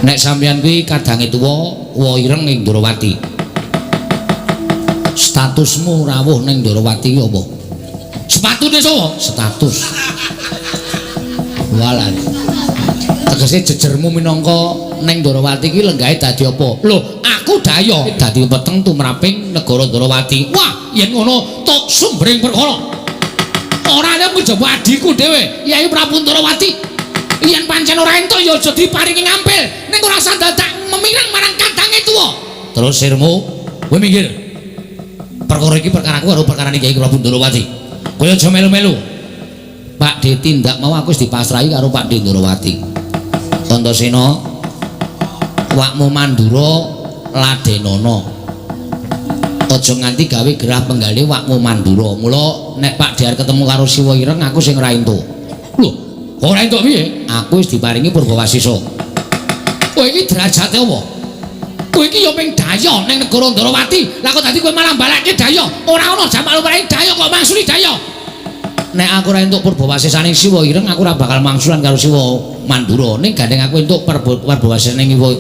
Nek sampeyan kuwi kadange tuwa wa ireng ing Ndorowati. Statusmu rawuh ning Ndorowati ki apa? Sepatune sapa? Status. Walah. Tegese jejermu minangka ning Ndorowati ki lenggahe dadi apa? Lho, aku daya dadi weteng tumraping negara Ndorowati. Wah, yen ngono tok sumbering perkara. Ora ana kejaba adhiku dhewe, Yai Prabu Ndorowati. Yen pancen ora entuk ya aja diparingi ngampil, ning ora usah dadak memirang marang kadange tuwa. Terus sirmu, kowe minggir. Perkara iki perkaraku karo perkarane Kyai Prabu Ndorowati. Kowe aja melu-melu. Pak D tindak mau aku wis dipasrahi karo Pak D Ndorowati. Antasena, wakmu Mandura ladenono. Aja nganti gawe gerah penggalih wakmu Mandura. Mula nek Pak D arep ketemu karo Siwa Ireng aku sing ora entuk. Lho, ora entuk piye? Aku wis diparingi Purbawasisa. Kowe iki derajate apa? Kowe iki ya ming daya ning negara Ndorowati. Lah kok dadi kowe malah balekke daya? Ora ana jamak lumrahe daya kok mangsuli daya. Nek aku ora entuk Purbawasisane Siwa Ireng, aku ora bakal mangsulan karo Siwa Mandura. Ning gandeng aku entuk Purbawasisane Siwa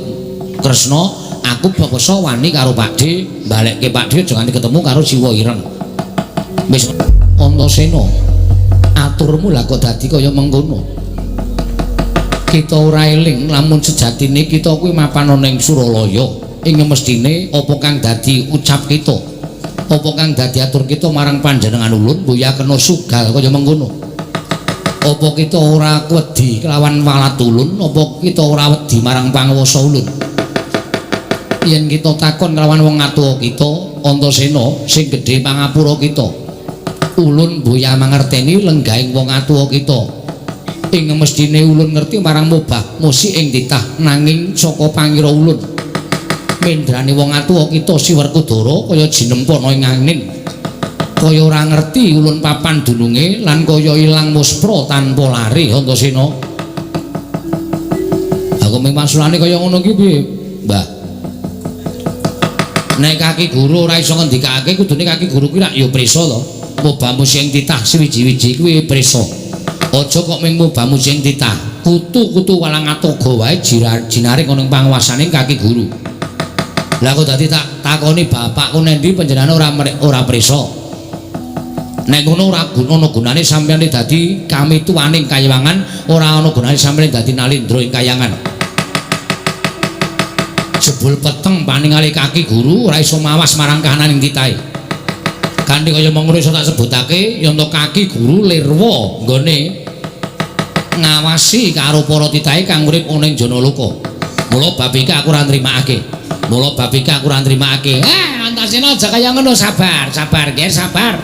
Kresna, aku peksa wani karo Pak D, balekke Pak D aja nganti ketemu karo Siwa Ireng. Wis Antasena, aturmu lah kok dadi kaya mengkono. Kita ora eling lamun sejatine kita kuwi mapan ana ing Suralaya. Ing mestine apa kang dadi ucap kita, apa kang dadi atur kita marang panjenengan ulun boya kena sugal kaya mengkono. Apa kita ora wedi kelawan walat ulun, apa kita ora wedi marang panguwasa ulun? Yen kita takon kelawan wong atuwa kita, Antasena sing gedhe pangapura kita, ulun boya mangerteni lenggahing wong atuwa kita. Ing mestine ulun ngerti marang mobah musik ing titah, nanging saka pangira ulun mendrane wong atuwa kita Si Werkudara kaya jinempana ing angin, kaya ora ngerti ulun papan dununge lan kaya ilang muspra tanpa lari. Antasena, aku ming masulane kaya ngono ki piye, Mbah? Nek kaki guru ora iso ngendikake, kudune kaki guru kuwi rak ya prisa to. Mobah musik ing titah siwiji-wiji kuwi prisa. Aja kok ming mobah musik ing titah, kutu-kutu walang atoga wae jinaring ana ing panguwasane kaki guru. Lah kok dadi tak takoni bapakku nendi panjenengane ora prisa. Nek ngono ora ana gunane sampeyan dadi kamituwaning kayangan, ora ana gunane sampeyan dadi nalindra ing kayangan. Jebul peteng paningale kaki guru ora iso mawas marang kahananing titahe. Kanthi kaya mengkono iso tak sebutake yen to kaki guru lirwa nggone ngawasi karo para titahe kang urip ana ing Janaloka. Mula bab iki aku ora nrimakake. Mula bab iki aku ora nrimakake. Antasena aja kaya ngono, sabar, sabar, nggih, sabar.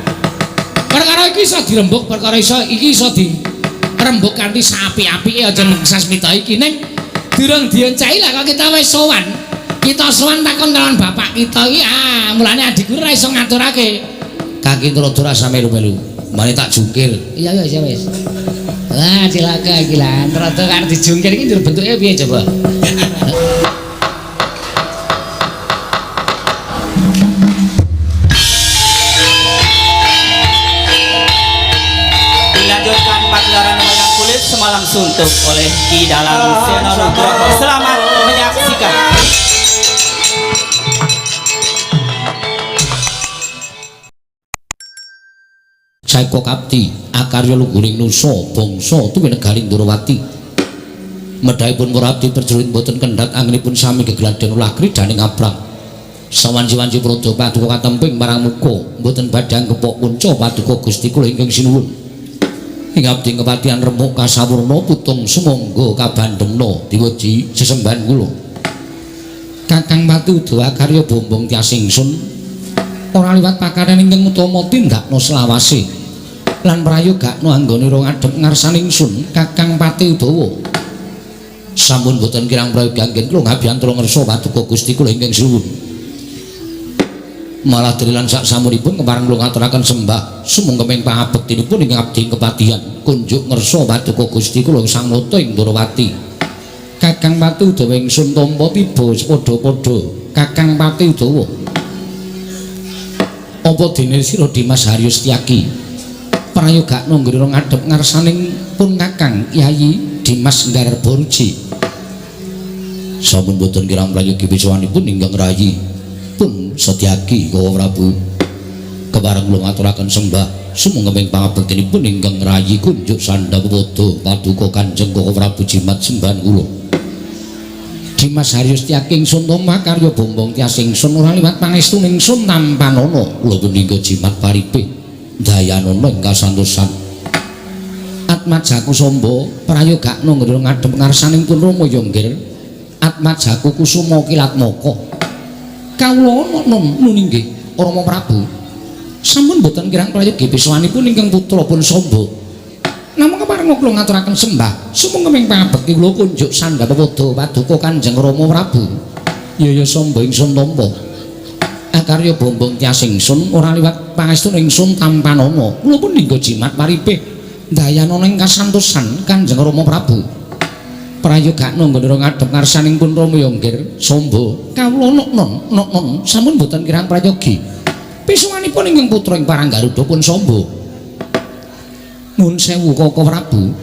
Perkara iki iso dirembug, perkara iso iki iso dirembug kanthi saapik-apike aja mung sasmita iki ning durung dienceki lah kok kita wis sowan. Kita sowan takon kelawan bapak kita iki, mulane adikku ora iso ngaturake. Kaki Trada rasa melu-melu. Mane tak jungkir. Iya iya wis. Wah, cilaka iki lah. Trada kan dijungkir iki njur bentuke piye coba? Dilanjutkan pagelaran wayang kulit semalam suntuk oleh Ki Dalang Seno Nugroho. Selamat menyaksikan. Saiko kapti akarya luguring nusa bangsa tuwi negari Ndorowati. Medhahipun para abdi prajurit boten kendhat anggenipun sami gegladhen ulah kridaning abang. Sawanci-wanci pradha paduka katemping marang muka boten badhe anggepok kunca paduka Gusti kula ingkang sinuwun. Ing abdi kepatihan remuk kasawurna putung sumangga kabandhemna diweji sesembahan kula. Kakang Pati Udawa karya bombong tias ingsun ora liwat pakaryan ingkang utama tindakna selawase lan prayogakna anggone ora ngadhep ngarsane ingsun Kakang Pati Udawa. Sampun boten kirang prayoga anggen kula ngabiyantara ngersa paduka Gusti kula ingkang sinuwun. Malah dalilan sak samunipun kepareng kula ngaturaken sembah sumangga pangabektinipun ing abdi kepatihan kunjuk ngersa paduka Gusti kula Sang Nata ing Ndorowati. Kakang Pati Udawa ingsun tampa tiba padha-padha Kakang Pati Udawa. Apa dene sira Dimas Haryo Setyaki prayogakna nggone ngadhep ngarsaning pun Kakang Yayi Dimas Garbaruji. Sampun boten kirang prayogi pisawanipun ingkang rayi pun Setyaki Koko Prabu. Kepareng kula ngaturaken sembah sumangga pangabektinipun ingkang rayi kunjuk sandha pepodo paduka Kanjeng Koko Prabu jimat sembahan kula. Dimas Haryo Setyaki ingsun tampa karya bombong tias ingsun ora liwat pangestu ingsun tampanana kula punika jimat paripih dayanana ing kasantosan. Atmajaku Samba prayogakna ngra ngadhep ngarsaning pun Rama ya nggir. Atmajaku Kusuma Kilatmaka. Kawula nun nggih Rama Prabu. Sampun boten kirang prayogi pisawanipun ingkang putra pun Samba. Namung kepareng kula ngaturaken sembah sumangga ing pangabekti kula kunjuk sandha pepodo paduka Kanjeng Rama Prabu. Ya ya Samba ingsun tampa. Akarya bombong tias ingsun ora liwat pangestu ingsun tampanana. Kula pun ninggo jimat paripih dayanana ing kasantosan Kanjeng Rama Prabu. Prayogakna nggone ngadhep ngarsaning pun Rama ya nggir Samba. Kawula nok non sampun boten kirang prayogi. Pisawanipun ingkang putra ing Parang Garuda pun Samba. Nuwun sewu Koko Prabu.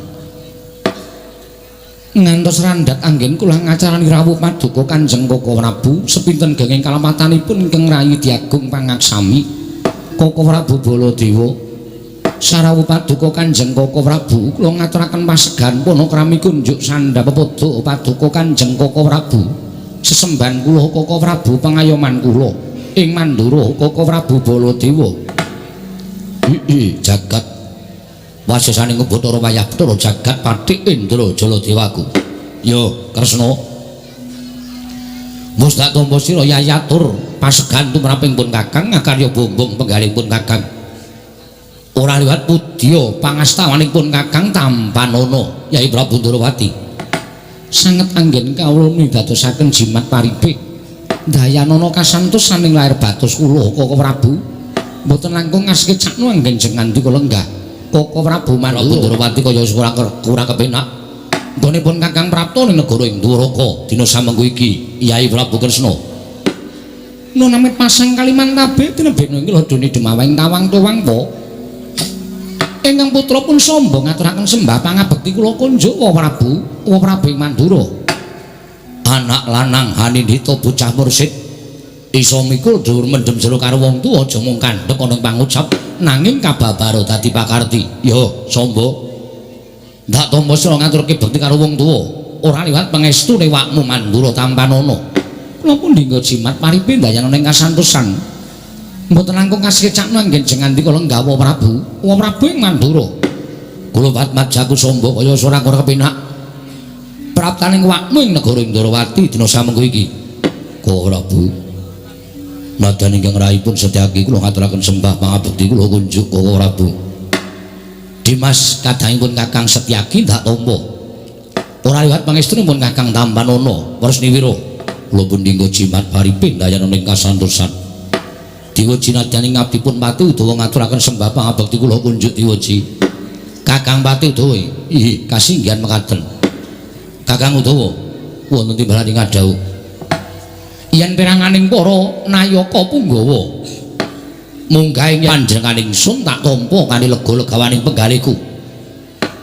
Ngantos randhat anggen kula ngacarani rawuh paduka Kanjeng Koko Prabu sepinten genging kalepatanipun ingkang rayi Diagung Pangaksami Koko Prabu Baladewa. Sarawuh paduka Kanjeng Koko Prabu kula ngaturaken pasegan panakrami kunjuk sandha pepodo paduka Kanjeng Koko Prabu. Sesembahan kula Koko Prabu pangayoman kula ing Mandura Koko Prabu Baladewa. Iki jagat wasesaning Bathara wayah Bathara jagat pathik Indra Jaladewaku. Yo Kresna. Wis tak tampa sira yayatur pasegan tumraping pun Kakang ngakarya bombong penggalih pun Kakang. Ora liwat pudya pangastawaning pun Kakang tampanana Yai Prabu Ndrawati. Sanget anggen kawula midadosaken jimat paripih dayanana kasantosan ing lair batos kula Koko Prabu. Mboten langkung ngasekecakno anggen jenengan ndika lenggah. Koko Prabu Mandura Ndrawati kaya kurang kepenak. Nggone pun Kakang prapta ning negara ing Dwaraka dina samengko iki Yai Prabu Kresna. Nun amit pasang Kalimantabe tinebihna ing ladone demawing tawang tuwang po. Ingkang putra pun Samba ngaturaken sembah pangabekti kula kunjuk Wa Prabu, Wa Prabu ing Mandura. Anak lanang Hanindita bocah mursid iso mikul dhuwur mendem jero karo wong tuwa aja mung kandhek ana ing pangucap nanging kababaro dadi pakarti. Yo Samba, ndak tampa sira ngaturke bekti karo wong tuwa ora liwat pangestune wakmu Mandura tampanana. Kula pun ndingga jimat paripe ndayana ing kasantosan. Mboten langkung kasekecakno anggen jenengan ndika lenggah Wa Prabu, Wa Prabu ing Mandura. Kula Patmajaku Samba kaya ora ora kepenak. Praptaning wakmu ing negara Indrawati dina samengko iki. Koko Prabu. Nadyan ingkang rahipun Setyaki kula ngaturaken sembah pangabekti kula kunjuk Koko Prabu. Dimas kadangipun Kakang Setyaki ndak tampa. Ora liwat pangestunipun Kakang tampanana Wresniwira. Kula pun dinggo jimat paripih ndayana ing kasantosan. Diweji nadyan ngabdipun Pati Udawa ngaturaken sembah pangabekti kula kunjuk diweji. Kakang Pati Udawa ih kasinggihan mekaten. Kakang Udawa wonten timbalan ing ngadhawuh. Yen peranganing para nayaka punggawa munggah ing panjenengan ingsun tak tampa kanthi lega-legawaning penggalihku.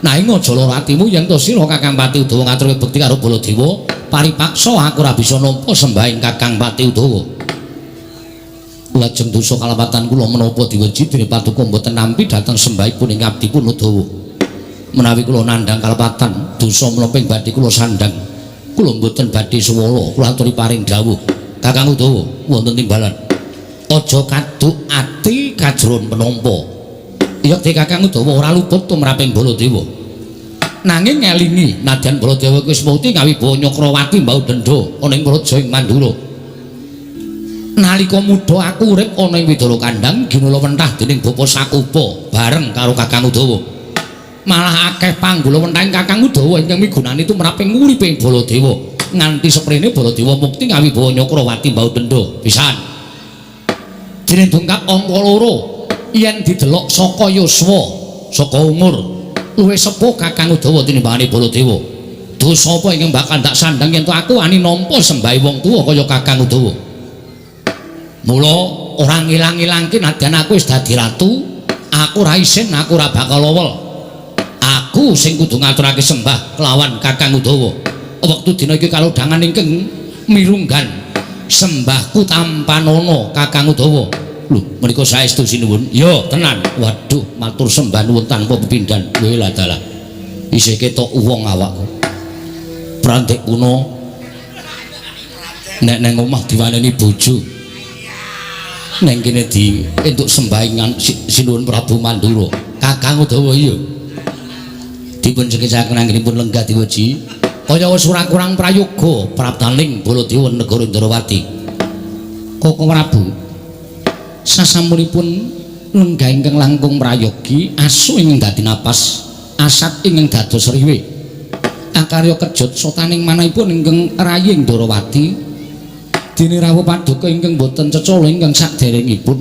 Nanging aja lara atimu yen to sira Kakang Pati Udawa ngaturke bekti karo Baladewa, paripaksa aku ora bisa nampa sembahing Kakang Pati Udawa. Lajeng dosa kalepatan kula menapa diweji dene paduka mboten nampi dhateng sembahipun ing abdipun Udawa. Menawi kula nandhang kalepatan dosa menapa ing badhe kula sandhang. Kula mboten badhe suwala, kula aturi paring dawuh. Kakang Udawa wonten timbalan. Aja kaduk ati kajron penampa. Yekti Kakang Udawa ora luput tumraping Baladewa. Nanging ngelingi nadyan Baladewa wis mukti ngawibawa Nyakrawati mbau dendha ana ing praja ing Mandura. Nalika mudha aku urip ana ing Widara Kandang ginala wentah dening Bapa Sakupa bareng karo Kakang Udawa. Malah akeh panggula wentahing Kakang Udawa ingkang migunani tumraping uripe Baladewa. Nganti seprene Baladewa mukti ngawibawa Nyakrawati mbau dendha pisan. Dene dongkap angka 2 yen didelok saka yuswa, saka umur luwih sepuh Kakang Udawa tinimbangane Baladewa. Dosa apa ingkang bakal ndak sandhang yen to aku wani nampa sembahe wong tuwa kaya Kakang Udawa. Mula ora ngilang-ilangke nadyan aku wis dadi ratu, aku ora isin, aku ora bakal lowel. Aku sing kudu ngaturake sembah kelawan Kakang Udawa. Wektu dina iki kalodhangan ingkang mirunggan sembahku tampanana Kakang Udawa. Lho, menika saestu sinuwun. Ya, tenan. Waduh, matur sembah nuwun tanpa pepindhan. Wela dalah. Isih ketok wong awakku. Prantik kuno nek nang omah diwaneni bojo. Neng kene di entuk sembahingan sinuwun Prabu Mandura. Kakang Udawa iya. Dipun sekecaken anggenipun lenggah diweji. Kaya wis ora kurang prayoga praptaning Baladewa negara Ndrawati. Koko Prabu, sasampunipun lenggah ingkang langkung prayogi asu ingkang dadi napas, asat ingkang dados riwe. Akarya kejut sotaning manahipun ingkang raying Ndrawati. Dene rawuh paduka ingkang boten cecala ingkang saderengipun.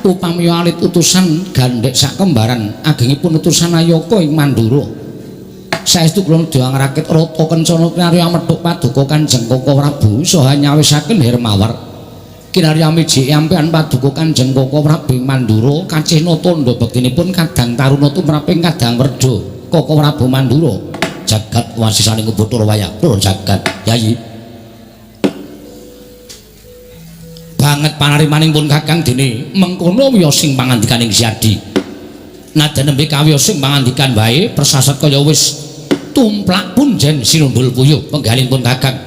Upami alit utusan gandhek sakembaran agengipun utusan Ayaka ing Mandura. Saestu kula nedha ngrakit rata kencana kinarya methuk paduka Kanjeng Koko Prabu saha nyawisaken Hermawar. Kinarya miji ampean paduka Kanjeng Koko Prabu ing Mandura kacihna tandha bektinipun kadang taruna tumraping kadang werda Koko Prabu Mandura. Jagat wasisaning Bathara Wayah pura jagat Yayi. Banget panarimaning pun Kakang dene mengkono wiyosing pangandikaning Siadi. Najan nembe kawiyosing pangandikan wae persasat kaya wis tumplak punjen sinundul puyuh penggalih pun Kakang.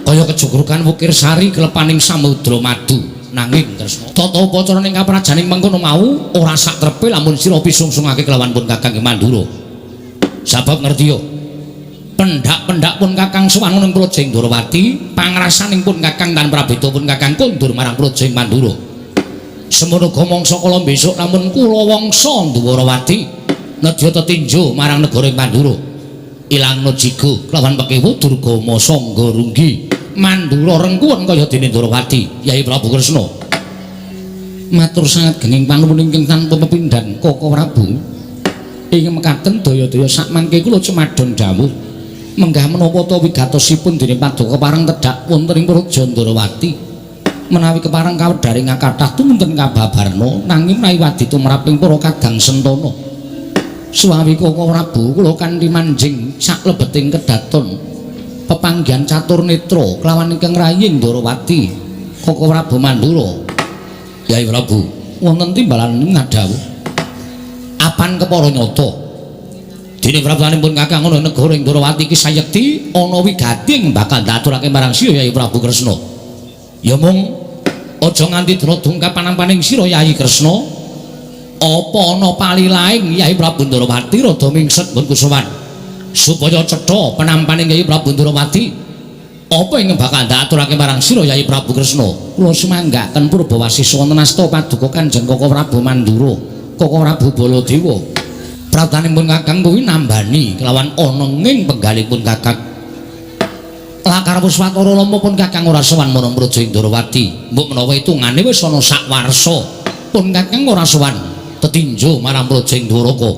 Kaya kejugrukan wukir sari klepaning samudra madu. Nanging Kresna tata upacara ning kaprajaning mengkono mau ora sak trepe lamun sira pisungsungake kelawan pun Kakang ing Mandura. Sabab ngerti yo pendak-pendak pun Kakang sowan ning Praja Ndrawati, pangrasaning pun Kakang tan prabeda pun Kakang kondur marang Praja Mandura. Semono uga mangsa kala besok lamun kula wangsa Ndwarawati nedya tetinjo marang negara Mandura. Ilangna jiga kelawan pekewu Durgama Sangga Runggi. Mandura rengkuwen kaya dene Ndrawati, Yai Prabu Kresna. Matur sanget genging panuwun ingkang tanpa pepindhan Koko Prabu. Ing mekaten daya-daya sakmangke kula cemadon dawuh. Menggah menapa ta wigatosipun dene paduka kepareng tedhak wonten ing Praja Ndrawati. Menawi kepareng kawedharing kathah tumunten kababarna nanging menawi wadi tumraping para kadang sentana. Suwawi Koko Prabu kula kanthi manjing saklebeting kedaton pepanggihan catur netra kelawan ingkang raying Ndrawati Koko Prabu Mandura. Yai Prabu wonten timbalan ngadhawuh apan kepara nyata. Dene prapanipun Kakang ana negara ing Ndrawati iki sayekti ana wigati ing bakal ndaturake marang sira Yai Prabu Kresna. Ya mung aja nganti dina dungkap panampaning sira Yai Kresna. Apa ana palilaing Yai Prabu Ndrawati rada mingset nggon kusowan supaya cetha penampaning Yai Prabu Ndrawati. Apa ing bakal ndaturake marang sira Yai Prabu Kresna? Kula sumanggaken purbawasisa wonten asta paduka Kanjeng Koko Prabu Mandura, Koko Prabu Baladewa. Pratanipun Kakang kuwi nambani kelawan ana ing penggalipun Kakang. Lakar wis watara lama pun Kakang ora sowan marang Praja Ndrawati. Mbok menawa hitungane wis ana sak warsa pun Kakang ora sowan tetinjo marang Praja Ndwaraka.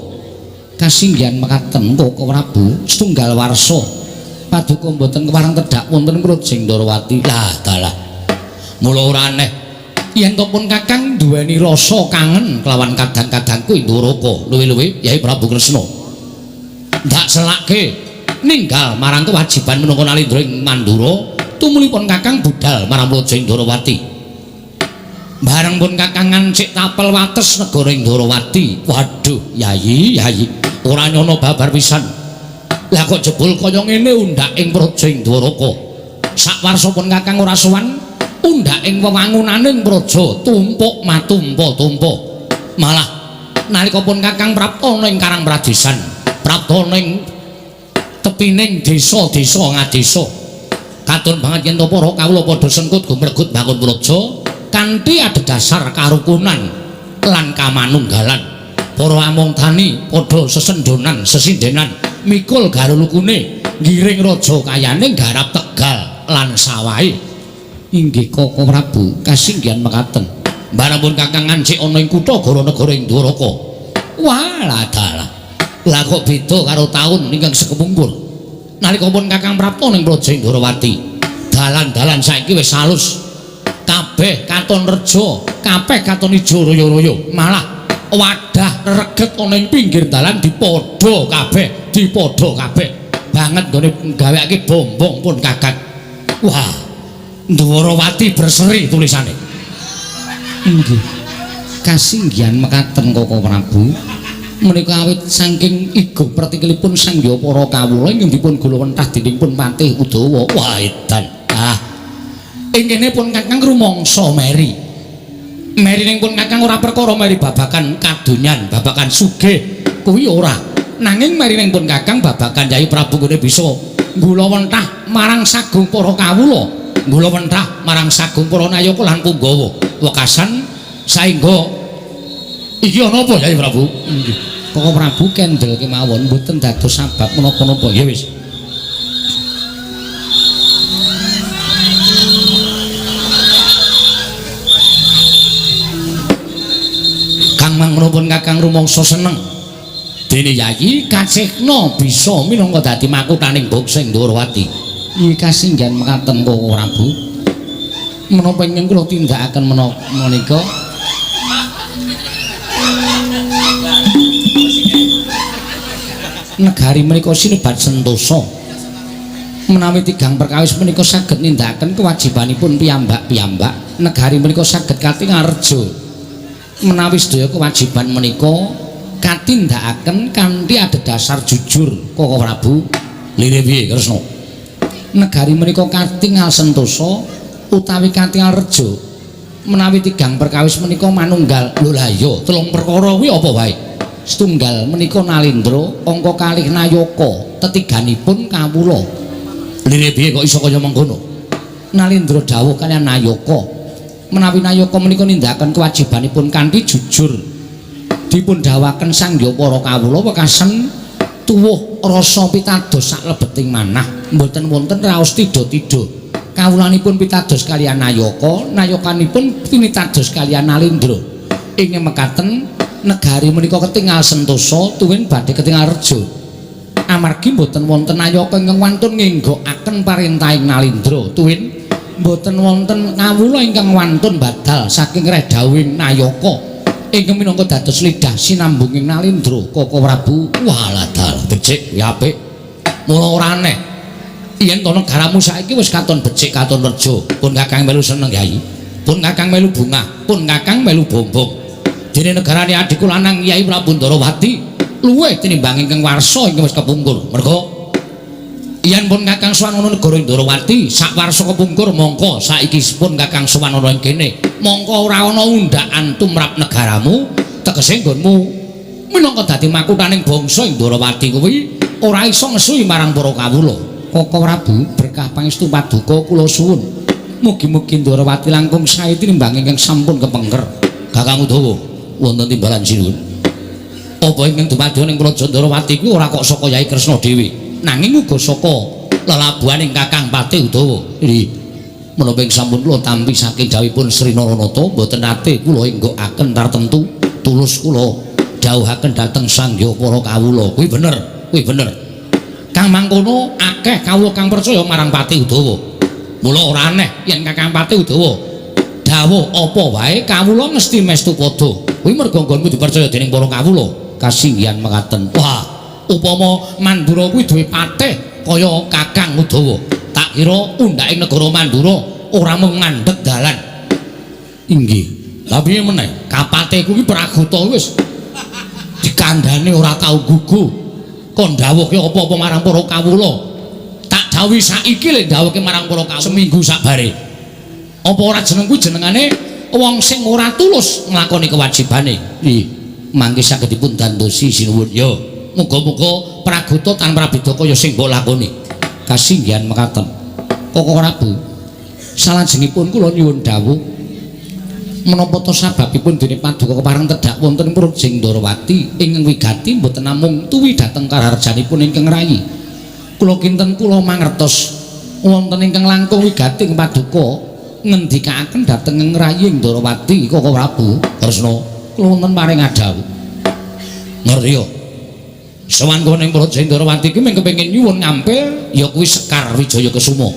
Kasinggihan mekaten Koko Prabu setunggal warsa paduka mboten kepareng tedhak wonten Praja Ndrawati. Lah dalah. Mula ora aneh yen to pun Kakang duweni rasa kangen kelawan kadang-kadangku ing Ndwaraka, luwih-luwih Yai Prabu Kresna. Ndak selake ninggal marang kewajiban minangka nalindra ing Mandura, tumulipun Kakang budal marang Praja Ndrawati. Bareng pun Kakang ngancik tapel wates negara ing Ndrawati. Waduh, Yayi, Yayi, ora nyono babar pisan. Lah kok jebul kaya ngene undak ing Praja Ndwaraka. Sakwarsa pun Kakang ora sowan undak ing wewangunaning praja tumpuk matumpa-tumpa. Malah nalika pun Kakang prapta ana ing Karang Pradesan, prapta ana ing tepining desa-desa ngadesa. Katon banget yen to para kawula padha sengkut gumregut bangun praja kanthi adhedhasar karukunan lan kamanunggalan. Para among tani padha sesendonan, sesindenan mikul garulukune ngiring raja kayane nggarap tegal lan sawahe. Inggih Koko Prabu kasinggihan mekaten. Bareng pun Kakang ngancik ana ing kutha gara negara ing Ndwaraka. Walah dalah. Lah kok beda karo taun ingkang sekepungkur. Nalika pun Kakang prapta ning Praja Ndrawati, dalan-dalan saiki wis alus. Kabeh katon reja, kabeh katon ijo royo-royo. Malah wadah reget ana ing pinggir dalan dipadha kabeh, dipadha kabeh. banget nggone gawekake bombong pun Kakang. Wah, Ndwarawati berseri tulisane. Inggih. Kasinggihan mekaten Koko Prabu. Menika awit saking igo pertikilipun Sang Hyang para kawula ingkang dipun gulawentah dening pun Patih Udawa. Wah, edan. Ah. Ing kene pun Kakang rumangsa meri. Meri ning pun Kakang ora perkara meri babakan kadonyan, babakan sugih kuwi ora. Nanging meri ning pun Kakang babakan Yai Prabu kene bisa nggulawentah marang sagung para kawula, nggulawentah marang sagung para nayaka lan punggawa. Wekasan saengga iki ana apa Yai Prabu? Nggih. Koko Prabu kendel kemawon mboten dados sabab menapa-napa. Ya wis. Kang mangrupun Kakang rumangsa seneng. Dene Yayi kacekna bisa minangka dadi makuthaning bangsa Ndwarawati. Iki kasinggihan mekaten Koko Prabu. Menapa ingkang kula tindakaken menika negari menika sinebat sentosa. Menawi tigang perkawis menika saged nindakaken kewajibanipun piyambak-piyambak, negari menika saged katingal reja. Menawi sedaya kewajiban menika katindakaken kanthi adhedhasar jujur, Koko Prabu. Lire piye Kresna? Negari menika katingal sentosa utawi katingal reja. Menawi tigang perkawis menika manunggal. Lho lah iya, telung perkara kuwi apa wae? Setunggal menika Nalindra, angka kalih Nayaka, tetiganipun kawula. Lire piye kok iso kaya mengkono? Nalindra dawuh kaliyan Nayaka. Menawi Nayaka menika nindakaken kewajibanipun kanthi jujur, dipun dawaken Sang Hyang para kawula wekasen tuwuh rasa pitados saklebeting manah, mboten wonten raos tida-tida. Kawulanipun pitados kaliyan Nayaka, nayakanipun pinitados kaliyan Nalindra. Ing mekaten negari menika ketingal sentosa tuwin badhe ketingal reja. Amargi mboten wonten nayaka ingkang wantun ngenggokaken parentahing Nalindra, tuwin mboten wonten kawula ingkang wantun badal saking redhawuhing nayaka ingkang minangka dados lidah sinambunging Nalindra. Koko Prabu, walah dal becik ya apik. Mula ora aneh yen to negaramu saiki wis katon becik katon reja. Pun Kakang melu seneng Yai, pun Kakang melu bungah, pun Kakang melu bombong. Dene negarane adhiku lanang Yai Prabu Ndorowati luwih tinimbang ingkang warsa ingkang wis kepungkur. Merga yen pun Kakang sowan ana negara Ndorowati sak warsa kepungkur, mongko saiki pun Kakang sowan ana ing kene, mongko ora ana undhakan tumrap negaramu, tegese nggonmu minangka dadi makuthaning bangsa Ndorowati kuwi ora iso ngesuhi marang para kawula. Koko Prabu, berkah pangestu paduka kula suwun. Mugi-mugi Ndorowati langkung sae tinimbang ingkang sampun kepengker. Kakang Udawa, wonten timbalan sinuwun. Apa ingkang dumadi ning Praja Ndorowati kuwi ora kok saka Yai Kresna dhewe, nanging uga saka lelabuhaning Kakang Patih Udawa. Nggih. Menapa ing sampun kula tampi saking dawuhipun Sri Naranata, mboten nate kula enggokaken tartemtu, tulus kula dawuhaken dhateng Sang Hyang para kawula. Kuwi bener, kuwi bener. Kang mangkono akeh kawula kang percaya marang Patih Udawa. Mula ora aneh yen Kakang Patih Udawa dawuh apa wae kawula mesti mestu padha. Kuwi merga nggonmu dipercaya dening para kawula. Kasinggihan mekaten. Wah, upama Mandura kuwi duwe patih kaya Kakang Udawa, tak kira undhaking negara Mandura ora mung ngandhek dalan. Inggih. Lah piye meneh? Kapate kuwi Pragota wis dikandhane ora tau gugu. Kon dawuhke apa-apa marang para kawula. Tak dawuhi saiki lek dawuhke marang para kawula seminggu sakbare. Apa ora jeneng kuwi jenengane wong sing ora tulus nglakoni kewajibane. Nggih, mangke saged dipun dandosi sinuwun. Ya, muga-muga Pragota tan prabeda kaya sing mbok lakoni. Kasinggihan mekaten. Koko Prabu, salajengipun kula nyuwun dawuh menapa ta sababipun dene paduka kepareng tedhak wonten Praja Ndorowati ingkang wigati mboten namung tuwi dhateng karaharjanipun ingkang rayi. Kula kinten kula mangertos wonten ingkang langkung wigati ing paduka ngendikaaken dhateng rayi Ndorowati. Koko Prabu Kresna, kula wonten paring adhawuh. Ngerti ya? Sowan kula ning Praja Ndorowati iki mung kepengin nyuwun ngampil ya kuwi Sekar Wijaya Kesuma.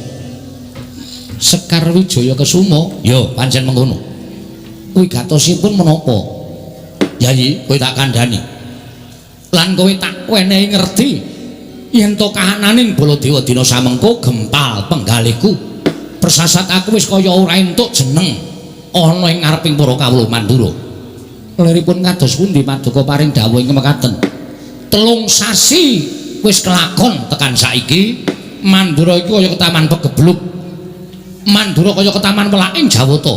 Sekar Wijaya Kesuma? Ya pancen mengkono. Wigatosipun menapa? Yayi, kowe tak kandhani. Lan kowe tak wenehi ngerti. Yen to kahananing Baladewa dina samengko gempal penggalihku. Persasat aku wis kaya ora entuk jeneng ana ing ngareping para kawula Mandura. Liripun kados pundi paduka paring dawuh ing mekaten. 3 sasi wis kelakon tekan saiki Mandura iki kaya ketaman pegebluk. Mandura kaya ketaman welaking Jawata.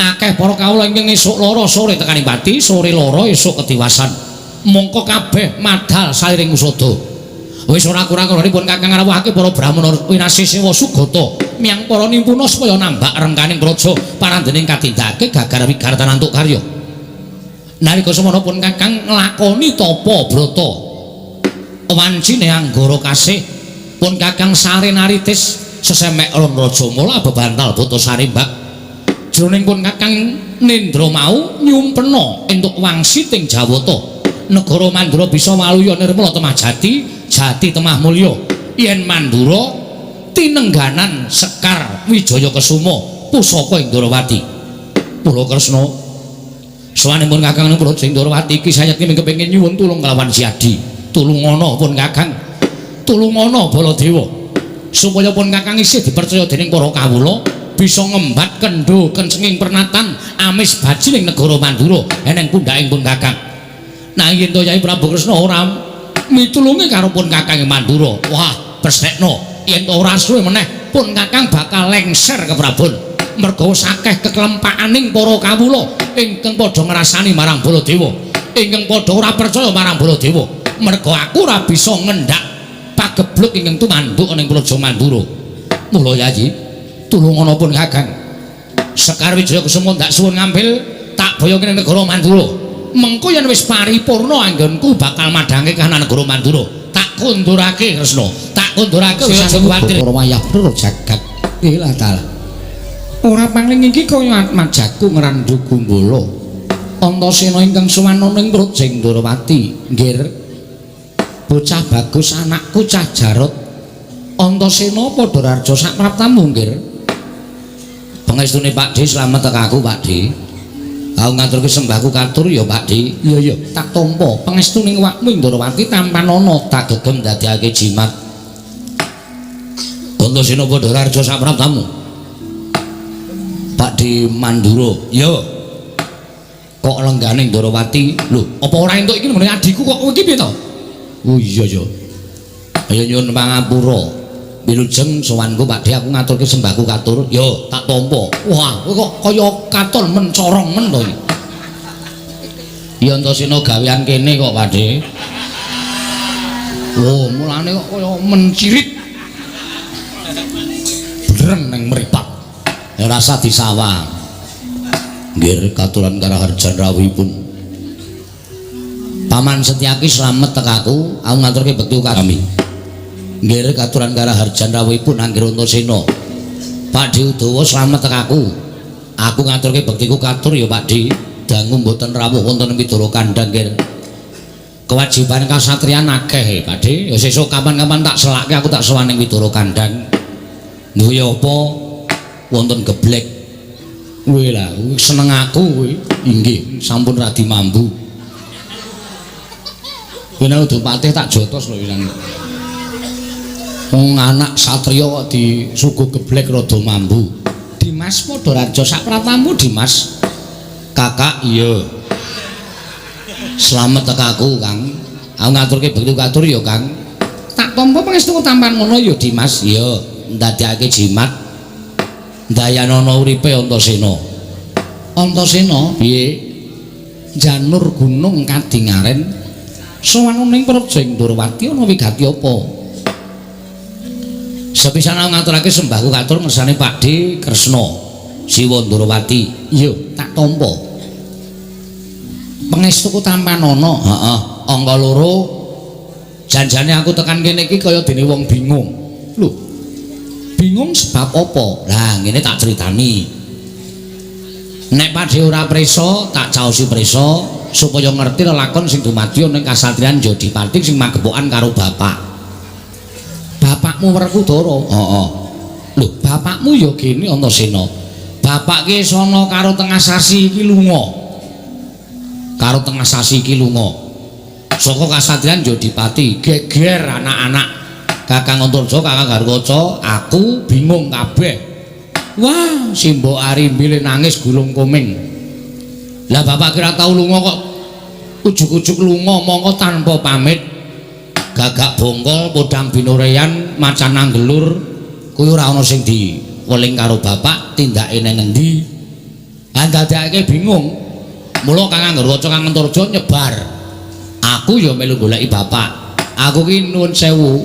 Akeh para kawula ingkang esuk lara sore tekaning pati, sore lara esuk ketiwasan. Mongko kabeh madal sairing usada. Wis ora kurang-kurangipun Kakang ngrawuhake para brahmana winasih sewa sugata miyang para nimpuna supaya nambak rengkaning praja parandening katindakake gagar wigartan antuk karya. Nalika semana pun Kakang nglakoni tapa brata. Wancine anggara kasih pun Kakang sare naritis sesemek ron raja mula bebantal buta sarimbak. Jroning pun Kakang nindra mau nyumpena entuk wangsiting Jawata. Negara Mandura bisa waluya nirmala temah jati, jati temah mulya. Yen Mandura tinengganan Sekar Wijaya Kesuma pusaka ing Ndrawati. Mula Kresna sowanipun Kakang ing Praja Ndrawati iki sayekti kepengin nyuwun tulung kelawan Siadi. Tulungana pun Kakang. Tulungana Baladewa. Supaya pun Kakang isih dipercaya dening para kawula bisa ngembat kendho kencenging pernatan amis bajining negara Mandura eneng pundhaking pun Kakang. Nah yen to Yai Prabu Kresna ora mitulungi karo pun Kakang ing Mandura. Wah, bestekno yen to ora suwe meneh pun Kakang bakal lengser ke Prabon. Merga wis akeh keklempakaning para kawula ingkang padha ngrasani marang Baladewa, ingkang padha ora percaya marang Baladewa. Merga aku ora bisa ngendak pagebluk ingkang tumanduk ning Praja Mandura. Mula Yayi, tulungana pun Kakang. Sekar Wijaya Kesuma ndak suwun ngambil tak boyong ning negara Mandura. Mengko yen wis paripurna anggonku bakal madhange kahanan negara Mandura. Tak kundurake Kresna, tak kundurake wis aja kuwatir. Wayah pura jagat. Ilah taala. Ora paling iki kaya atmajaku ngrandu gumbala. Antasena ingkang sowan ana ing Praja Ndrawati, nggir. Bocah bagus anakku cah Jarot. Antasena padha raja sak praptamu nggir. Pangestune Pak D slamet tekaku Pak D. Aku ngaturke sembahku katur ya Pak D. Iya iya, tak tampa pangestune awakmu Ndrawati tampanana tak gegem dadekake jimat. Antasena padha raja sak praptamu. Pak D Mandura, ya. Kok lenggane Ndrawati? Lho, apa ora entuk iki ngene adhiku kok kowe iki piye to? Oh iya ya. Ayo nyuwun pangapura. Wilujeng sowanku Pak D, aku ngaturke sembahku katur. Yo, tak tampa. Wah, kowe kok kaya katon mencorong men to iki. Ya Antasena gawean kene kok Pak D. Oh, mulane kok kaya mencirit. Breng ning mripat. Ya rasa disawang. Nggih katuran karaharjan rawuhipun. Paman Setyaki slamet tekaku, aku ngaturke bekti kami. Nggih katuran karaharjan rawuhipun Anggir Antasena. Pak D Udawa slamet tekaku. Aku ngaturke bektiku katur ya Pak D. Dangu mboten rawuh wonten Widara Kandhang nggih. Kewajiban kasatriyan akeh Pak D. Ya sesuk kapan-kapan tak selake aku tak sowan ning Widara Kandhang. Duwe apa? Wonten geblek. Kowe lah, seneng aku kowe. Inggih, sampun radi mambu. Kowe nek udu patih tak jotos lho wisan. Wong anak satriya kok disuguh geblek rada mambu. Dimas Padha Raja sak pratamu Dimas. Kakak iya. Slamet tekaku, Kang. Aku ngaturke bekti katur ya, Kang. Tak tampa pangestu tampan ngono ya, Dimas. Iya, ndadekake jimat. Dayanana uripe Antasena. Antasena piye? Janur gunung kadingaren sowan ning Praja Ndrawati ana wigati apa? Sepisan aku ngaturake sembahku katur ngersane Pak D Kresna Siwa Ndrawati. Iya, tak tampa. Pangestuku tampanana. Heeh, angka loro. Janjane aku tekan kene iki kaya dene wong bingung. Lho, bingung sebab apa? Lah ngene tak critani. Nek Pakde ora prisa, tak caosi prisa supaya ngerti lelakon sing dumadi ning kasatriyan Jodipati sing magepokan karo bapak. Bapakmu Werkudara? Heeh. Lho, bapakmu ya gene Antasena. Bapak ki sono karo tengah sasi iki lunga. Karo tengah sasi iki lunga. Saka kasatriyan Jodipati geger anak-anak Kakang Antarja, Kakang Garkaca, aku bingung kabeh. Wah, Simbok Arimbi nangis gulung koming. Lah bapak kira tau lunga kok ujug-ujug lunga mongko tanpa pamit. Gagak bongkol podang binoreyan macan anggelur kuwi ora ana sing diweling karo bapak tindake nang ngendi. Ah ndadekake bingung. Mula Kakang Garkaca, Kakang Antarja nyebar. Aku ya melu goleki bapak. Aku ki nuwun sewu.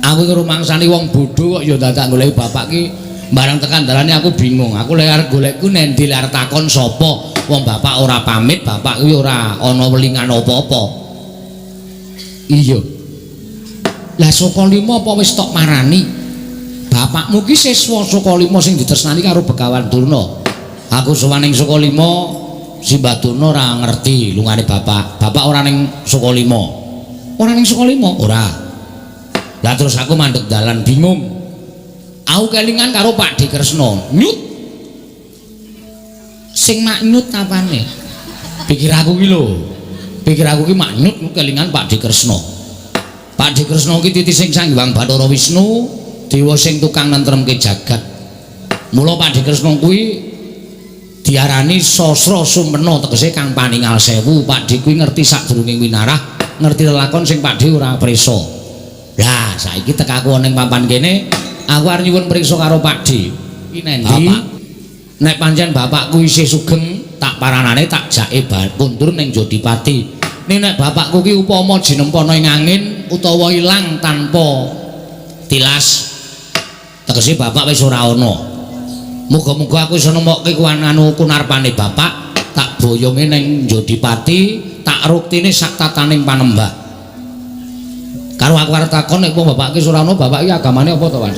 Aku iki rumangsani wong bodho kok ya dadak goleki bapak ki barang tekan dalane aku bingung. Aku lek arep golekku nendi lek arep takon sapa? Wong bapak ora pamit, bapak kuwi ora ana welingan apa-apa. Iya. Lah Sukalima apa wis tok marani? Bapakmu ki siswa Sukalima sing ditresnani karo Begawan Durna. Aku sowan ning Sukalima, Simbah Durna ora ngerti lungane bapak. Bapak ora ning Sukalima. Ora ning Sukalima? Ora. Lah terus aku mandek dalan bingung. Aku kelingan karo Pak D Kresna. Nyut. Sing maknyut apane? Pikir aku ki lho. Pikir aku ki maknyut kelingan Pak D Kresna. Pak D Kresna ki titi sing Sang Hyang Bathara Wisnu, dewa sing tukang nentremke jagat. Mula Pak D Kresna kuwi diarani Sasra Sumpena, tegese kang paningal sewu. Pak D kuwi ngerti sadurunge winarah, ngerti lelakon sing Pak D ora prisa. Lah saiki tekaku ana ning papan kene, aku arep nyuwun priksa karo Pak D. Iki nendi? Bapak. Nek pancen bapakku isih sugeng, tak paranane tak jake kundur ning Jodipati. Ning nek bapakku ki upama jinempana ing angin utawa ilang tanpa tilas, tegese bapak wis ora ana. Muga-muga aku iso nemokke anu kunarpane bapak, tak boyonge ning Jodipati, tak ruktine sak tataning panembah. Karo aku arep takon nek wong bapak ki ora ana, bapak ki agamane apa to, Pak?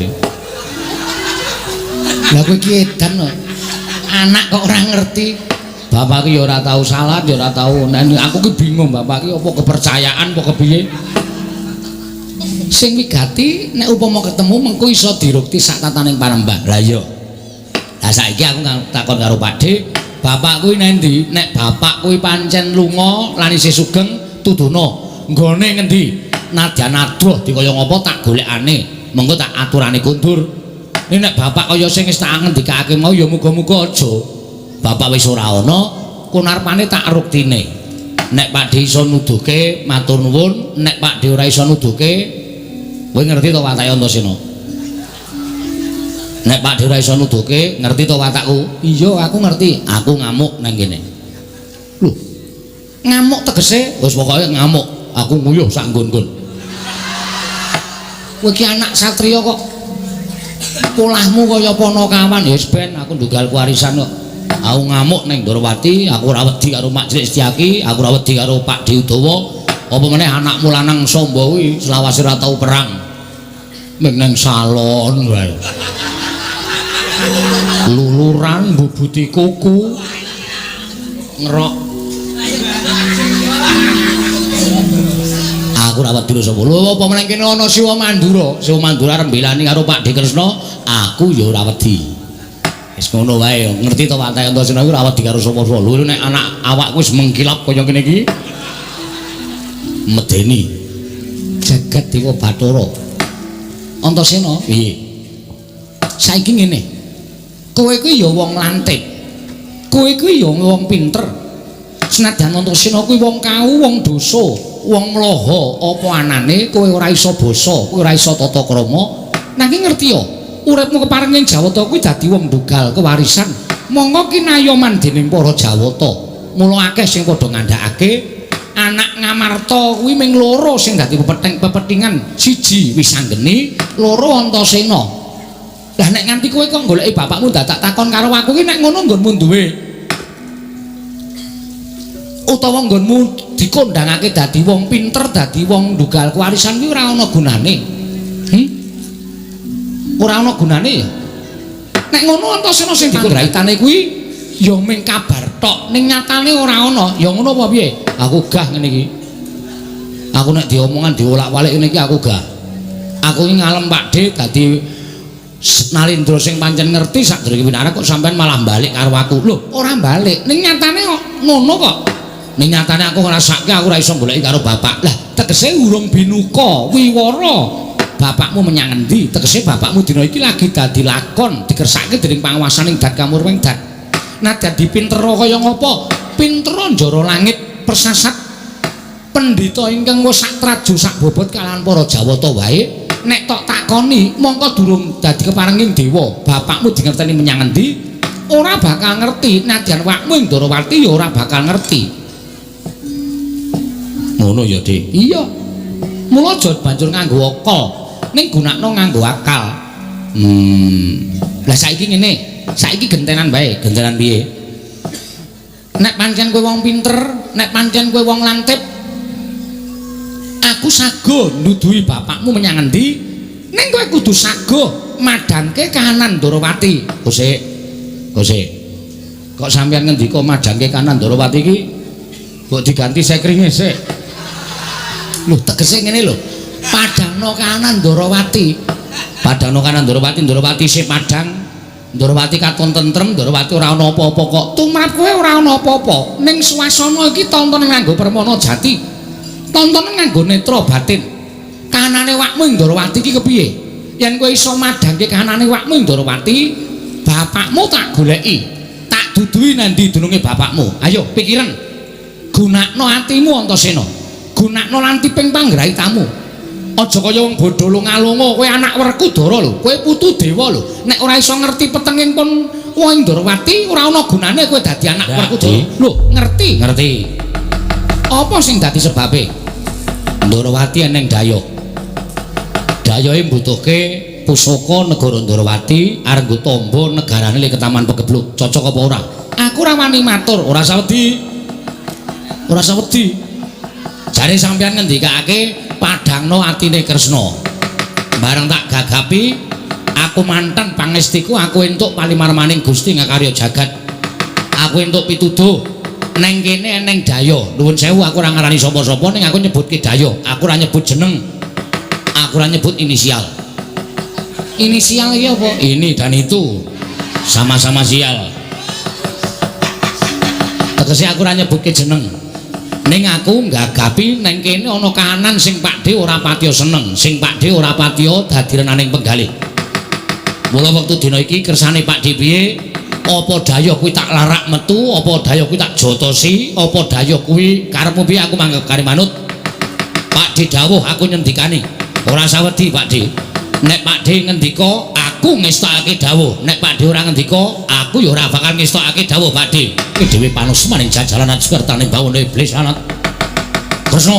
Lah kowe iki edan kok. Anak kok ora ngerti. Bapak ki ya ora tau salat, ya ora tau. Aku ki bingung bapak ki apa kepercayaan apa kepiye. Sing wigati nek upama ketemu mengko iso dirukti sak tataning panembah. Lah iya. Lah saiki aku takon karo Pak D, bapak kuwi nendi? Nek bapak kuwi pancen lunga lan isih sugeng tuduno. Nggone ngendi? Nadyan adoh dikaya ngapa tak golekane. Mengko tak aturane kundur. Nek bapak kaya sing wis tak ngendikake mau ya muga-muga aja. Bapak wis ora ana, kunarpane tak ruktine. Nek Pak D iso nuduhke matur nuwun, nek Pak D ora iso nuduhke, kowe ngerti to watake Antasena? Nek Pak D ora iso nuduhke, ngerti to watakku? Iya, aku ngerti. Aku ngamuk nang kene. Lho, ngamuk tegese? Wis pokoke ngamuk. Aku nguyuh sak nggon-nggon. Kowe iki anak satriya kok polahmu kaya panakawan. Ya wis ben aku ndunggal warisan kok. Aku ngamuk ning Ndorowati, aku ora wedi karo Mak Cilik Setyaki, aku ora wedi karo Pak D Udawa. Apa meneh anakmu lanang Samba kuwi selawase ora tau perang. Ming nang salon wae. Luluran mbubuti kuku. Ngerok. Aku ora wedi sapa. Lho apa meneh kene ana Siwa Mandura. Siwa Mandura arep mbelani karo Pak D Kresna, aku ya ora wedi. Wis ngono wae, ngerti to watake Antasena kuwi ora wedi karo sapa-sapa. Lho nek anak awakku wis mengkilap kaya ngene iki medeni. Jagat Dewa Bathara. Antasena, piye? Saiki ngene. Kowe kuwi ya wong lantip. Kowe kuwi ya wong pinter. Senadyan Antasena kuwi wong kau, wong dosa, wong mloha, apa anane kowe ora iso basa, kowe ora iso tata krama. Nanging ngerti ya, uripmu kepareng ing Jawata kuwi dadi wong ndugal kewarisan. Monggo kinayoman dening para Jawata. Mula akeh sing padha ngandhakake anak Ngamarta kuwi ming loro sing dadi pepethingan, siji Wisanggeni, loro Antasena. Lah nek nganti kowe kok goleki bapakmu dadak takon karo aku ki nek ngono nggonmu duwe utawa nggonmu dikondhangake dadi wong pinter, dadi wong ndugal kewarisan kuwi ora ana gunane. Ora ana gunane ya. Nek ngono Antasena sing dikondraitane kuwi ya ming kabar tok, ning nyatane ora ana. Ya ngono apa piye? Aku gah ngene iki. Aku nek diomongan diolak-walik ngene iki aku gah. Aku iki ngalem Pak D dadi Nalindra sing pancen ngerti sadurunge winarah kok sampean malah balik karo aku. Lho, ora balik. Ning nyatane kok ngono kok. Ning nyatane aku ngrasake aku ora iso goleki karo bapak. Lah, tegese urung binuka wiwara. Bapakmu menyang endi? Tegese bapakmu dina iki lagi dadi lakon dikersake dening panguwasaning Dat Kamurweng Dat. Nadyan dipintera kaya ngapa? Pintera njara langit persasat pendhita ingkang wis sak traju sak bobot kalawan para Jawata wae. Nek tok takoni mongko durung dadi keparenging dewa, bapakmu dingerteni menyang endi? Ora bakal ngerti. Nadyan wakmu ing Ndorowati ya ora bakal ngerti. Ngono ya, Dik. Iya. Mula aja banjur nganggo akal, ning gunakno nganggo akal. Lah saiki ngene, saiki gentenan wae, gentenan piye? Nek pancen kowe wong pinter, nek pancen kowe wong lantip, aku sago nuduhi bapakmu menyang endi, ning kowe kudu sago madhangke kahanan Ndorowati. Kosek. Kosek. Kok sampeyan ngendika madhangke kahanan Ndorowati iki kok diganti sekringe sik? Lho, tegese ngene lho. Padhangno kahanan Ndorowati. Padhangno kahanan Ndorowati, Ndorowati sih padhang. Ndorowati katon tentrem, Ndorowati ora ana apa-apa kok. Tumrap kowe ora ana apa-apa. Ning swasana iki tonton nganggo permana jati. Tonton nganggo netra batin. Kahanane wakmu ing Ndorowati iki kepiye? Yen kowe iso madhangke kahanane wakmu ing Ndorowati, bapakmu tak goleki. Tak duduhi nandi dununge bapakmu. Ayo pikiran. Gunakno atimu Antasena. Gunakno lantiping panggraitamu. Aja kaya wong bodho lunga-lunga, kowe anak Werkudara lho, kowe putu dewa lho. Nek ora iso ngerti petenging pun wong Ndorowati ora ana gunane kowe dadi anak Werkudara. Lho, ngerti? Ngerti. Apa sing dadi sebabe? Ndorowati eneng dayoh. Dayohe mbutuhke pusaka negara Ndorowati arep nggo tamba negarane li Ketaman Pegebluk. Cocok apa ora? Aku ora wani matur, ora usah wedi. Ora usah wedi. Jare sampeyan ngendikake padhangno atine Kresna. Bareng tak gagapi, aku manten pangestiku, aku entuk palimarmaning Gusti ngakarya jagat. Aku entuk pituduh. Neng kene eneng dayoh. Nuwun sewu aku ora ngarani sapa-sapa ning aku nyebutke dayoh. Aku ora nyebut jeneng. Aku ora nyebut inisial. Inisial iki apa? Ini dan itu sama-sama sial. Tegese aku ora nyebutke jeneng. Ning aku nggagapi neng kene ana kahanan sing Pakdhe ora patiya seneng, sing Pakdhe ora patiya dadi renaning penggalih. Mula wektu dina iki kersane Pakdhe piye? Apa dayuh kuwi tak larak metu, apa dayuh kuwi tak jotosi, apa dayuh kuwi karepmu piye aku manggep kari manut. Pakdhe dawuh aku nyendikani. Ora usah wedi Pakdhe. Nek Pakdhe ngendika aku ngestokake dawuh. Nek Pakdhe ora ngendika aku ya ora bakal ngestokake dawuh Pakdhe. Iki dhewe panusmaning jajalan ajkertaning bawana iblis anat. Kresna,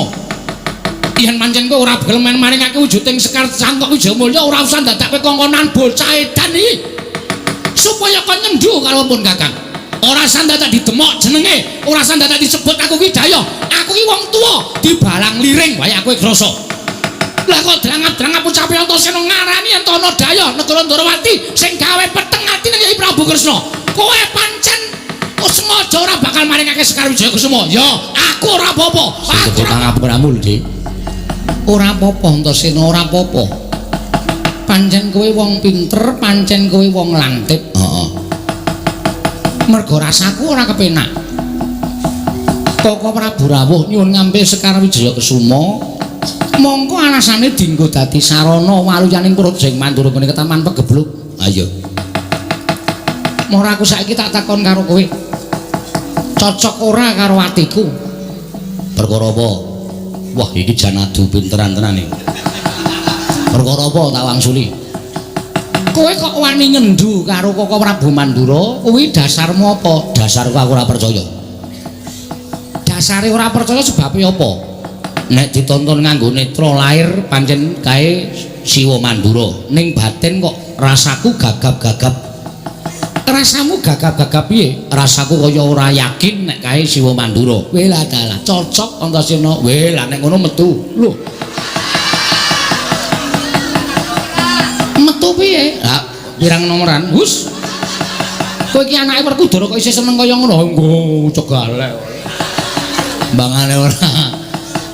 yen pancen kowe ora gelem maringake wujuding Sekar Cangkok Wijayamulya ora usah dadak kowe kongkonan bocah edan iki. Supaya kon nyendu karo pun Kakang. Ora usah dadak didemok jenenge, ora usah dadak disebut aku ki dayoh. Aku ki wong tuwa, dibalang liring wae aku krasa. Lah kok drangap-drangap ucape Antasena ngarani yen ana dayoh negara Ndorowati sing gawe peteng atine Kyai Prabu Kresna. Kowe pancen sengaja ora bakal maringake Sekar Wijaya Kusuma. Ya, aku ora apa-apa. Aku ora pangapuramu lho, Dik. Ora apa-apa Antasena, ora apa-apa. Pancen kowe wong pinter, pancen kowe wong lantip. Heeh. Mergo rasaku ora kepenak. Koko Prabu rawuh nyuwun ngampil Sekar Wijaya Kusuma. Mongko alasane dinggo dadi sarana waluyaning Projeng Mandura nggone Ketaman Pegebluk. Ayo. Mora aku saiki tak takon karo kowe. Cocok ora karo atiku? Perkara apa? Wah, iki jan adu pinteran tenan iki. Perkara apa tak wangsuli? Kowe kok wani nyendu karo Koko Prabu Mandura? Kuwi dasarmu apa? Dasarku aku ora percaya. Dasare ora percaya sebabe apa? Nek ditonton nganggo netra lair pancen kae Siwa Mandura, ning batin kok rasaku gagap-gagap. Rasamu gagap-gagap piye? Rasaku kaya ora yakin nek kae Siwa Mandura. Weh lah dalah, cocok Antasena. Weh lah nek ngono metu. Lho. Metu piye? Lah pirang nomoran? Hus. Kowe iki anake Werkudara kok isih seneng kaya ngono? Nggo cegalek. Mbangane ora.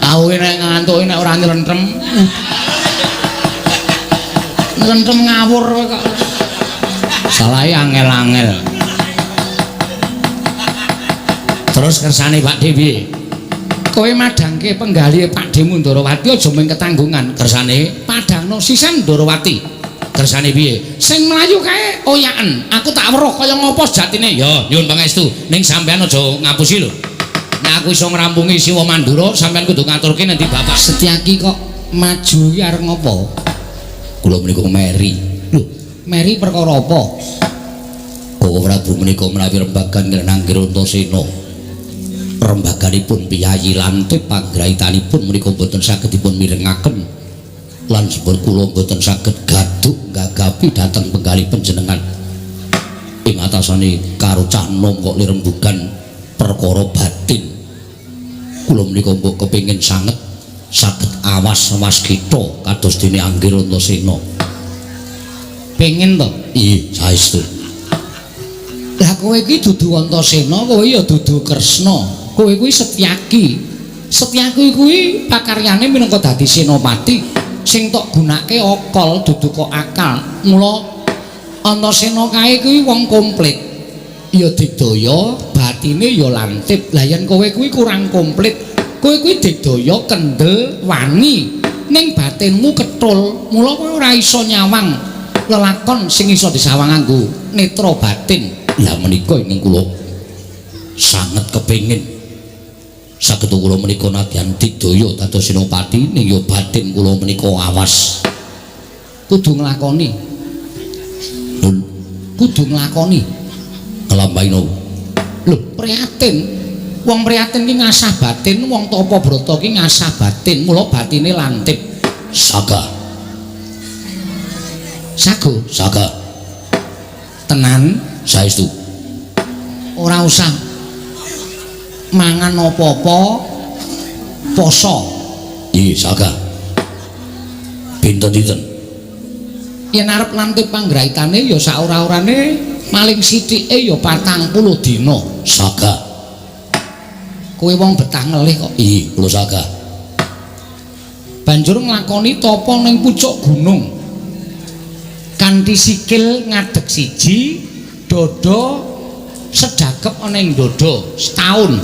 Aku nek ngantuke nek ora nylentrem. Nylentrem ngawur kowe kok. Salahe angel-angel. Terus kersane Pak Dewi, kowe madhangke penggalih Pak Demu Ndorowati aja mung ketanggungan. Kersane padhangno sisan Ndorowati. Kersane piye? Sing mlayu kae oyaken. Aku tak weruh kaya ngopo sejatine. Ya, nyuwun pangestu. Ning sampean aja ngapusi lho. Nek aku iso ngrampungi Siwa Mandura, sampean kudu ngaturke nanti Bapak Setyaki kok maju iki arep ngopo? Kula menika meri. Lho, meri perkara apa? Koko Prabu menika menawi rembagan ngrang Antasena. Rembaganipun piyayi lantip panggraitanipun menika mboten saged dipun mirengaken lan sebab kula mboten saged gaduk gagapi dhateng penggalih panjenengan ing atasane karo cah nom kok lirembugan perkara batin. Kula menika mbok kepengin sanget saged awas waskita kados dene Anggir Antasena. Pengin to? Iya, saestu. Lah kowe iki dudu Antasena, kowe ya dudu Kresna. Kowe kuwi Setyaki. Setyaki kuwi pakaryane minangka dadi senopati sing tok gunake akal dudu kok akal. Mula Antasena kae kuwi wong komplit. Ya digdaya, batine ya lantip. Lah yen kowe kuwi kurang komplit, kowe kuwi digdaya kendel wani, ning batinmu ketul. Mula kowe ora iso nyawang lelakon sing iso disawang nganggo netra batin. Lah menika ingkang kula sanget kepengin saged kula menika nadyan digdaya dados senopati ning ya batin kula menika awas. Kudu nglakoni. Nun, kudu nglakoni. Nglampahi napa? Lho, prihatin. Wong prihatin ki ngasah batin, wong tapa brata ki ngasah batin, mula batine lantip. Saga. Sago, saga. Tenan saestu. Ora usah mangan apa-apa, poso. Iya, saga. Pinten-pinten. Yen arep lantip panggraitane ya sak ora-orane maling sithike ya 40 dina. Saga. Kowe wong betah ngelih kok. Iya, kula saga. Banjur nglakoni tapa ning pucuk gunung. Kanthi sikil ngadeg siji, dada sedakep ana ing dada setahun.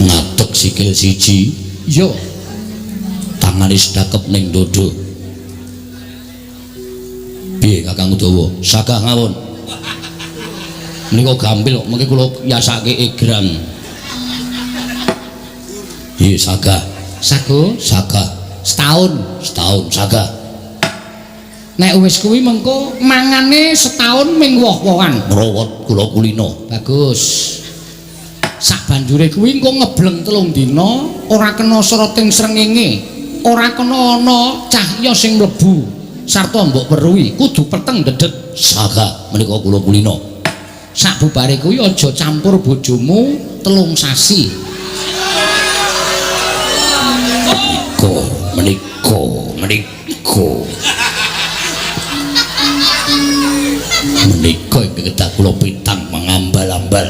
Ngadeg sikil siji, iya. Tangane sedakep ning dada. Piye Kakang Udawa? Sagah ngawon. Menika gampil kok, mengke kula yasake egrang. Iya, sagah. Sago, sagah. Setahun, setahun sagah. Nek wis kuwi mengko mangane setahun ming woh-wohan. Ngrawat kula kulino. Bagus. Sak banjure kuwi engko ngebleng 3 dina, ora kena soroting srengenge, ora kena ana cahya sing mlebu sarta mbok weruhi, kudu peteng dedet. Sagah menika kula kulino. Sak bubare kuwi aja campur bojomu 3 sasi. Menika menika menika ingkang kedah kula pitang mangambal-ambal.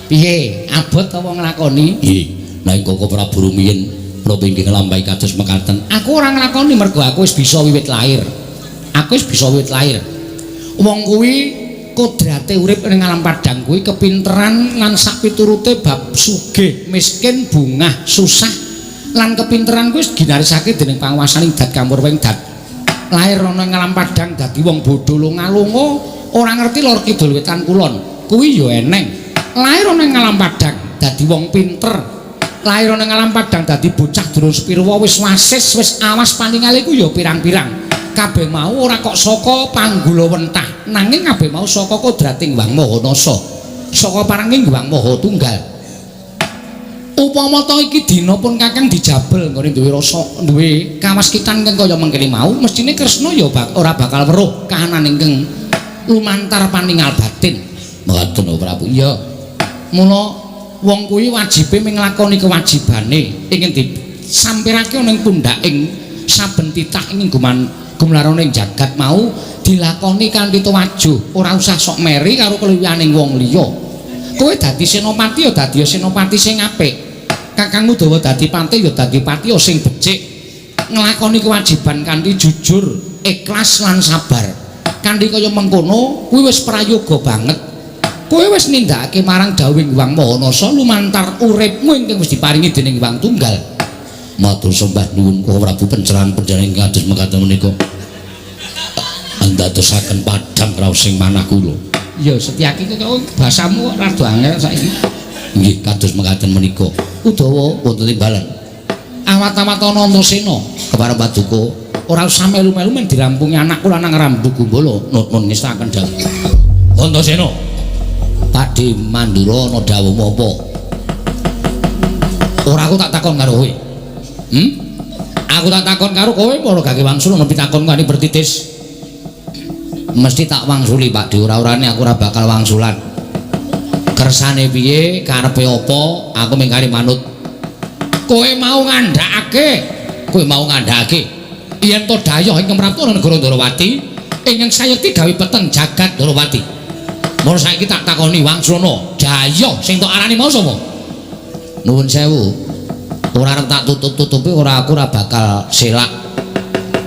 Piye? Abot apa nglakoni? Nggih, nek Koko Prabu rumiyin kula inggih nglampahi kados mekaten. Aku ora nglakoni mergo aku wis bisa wiwit lahir. Aku wis bisa wiwit lahir. Wong kuwi kodrate urip ning alam padhang kuwi kepinteran lan sak piturute bab sugih, miskin, bungah, susah lan kepinteran kuwi ginarisake dening panguwasaning dat kamurwing dat. Lahir ana ing alam padhang dadi wong bodho lunga-lunga ora ngerti lor kidul wetan kulon. Kuwi ya eneng. Lahir ana ing alam padhang dadi wong pinter. Lahir ana ing alam padhang dadi bocah durung sepirwa wis wasis wis awas paningale ku ya pirang-pirang. Kabeh mau ora kok saka panggula wentah, nanging kabeh mau saka kodrating Hyang Maha Nasa, saka paranging Hyang Maha Tunggal. Upama ta iki dina pun Kakang dijabel nggone duwe rasa duwe kawaskitan ingkang kaya mengkene mau, mestine Kresna ya ora bakal weruh kahanan ingkang lumantar paningal batin. Mekaten Prabu. Iya. Mula wong kuwi wajibe mung nglakoni kewajibane ingin disampirake ana ing pundhaking saben titah ing gumlarane ing jagat mau dilakoni kanthi tuwajuh, ora usah sok meri karo keluwihaning wong liya. Kowe dadi senopati ya dadi senopati sing apik. Kakangmu Dawa dadi patih ya dadi patih sing becik. Nglakoni kewajiban kanthi jujur, ikhlas lan sabar. Kanthi kaya mengkono kuwi wis prayoga banget. Kowe wis nindakake marang dawuhing Hyang Maha Nasa lumantar uripmu ingkang wis diparingi dening Hyang Tunggal. Matur sembah nuwun Koko Prabu pencerahan panjenengan ingkang kados mekaten menika. Andadosaken padhang raos ing manah kula. Ya Setyaki kok bahasamu kok rada angel saiki. Nggih kados mekaten menika. Udawa wonten timbalan. Awat-awat ana Antasena kepareng paduka ora usah melu-melu men dirampungi anakku lanang Rambu Gumbala nuwun ngestaken dawuh. Antasena. Pakde Mandura ana dawuhmu apa? Ora aku tak takon karo kowe. Hmm? Aku tak takon karo kowe para gage wangsul ana pitakon kani bertitis. Mesti tak wangsuli Pakde, ora-orane aku ora bakal wangsulan. Kersane piye, karepe apa, aku mung kari manut. Kowe mau ngandhakake, kowe mau ngandhakake yen to dayoh ingkang mraptu ana negara Ndorowati ingkang sayekti gawe peteng jagat Ndorowati. Mula saiki tak takoni wangsulana, dayoh sing tok arani mau sapa? Nuwun sewu. Ora arep tak tutup-tutupi, ora aku ora bakal selak.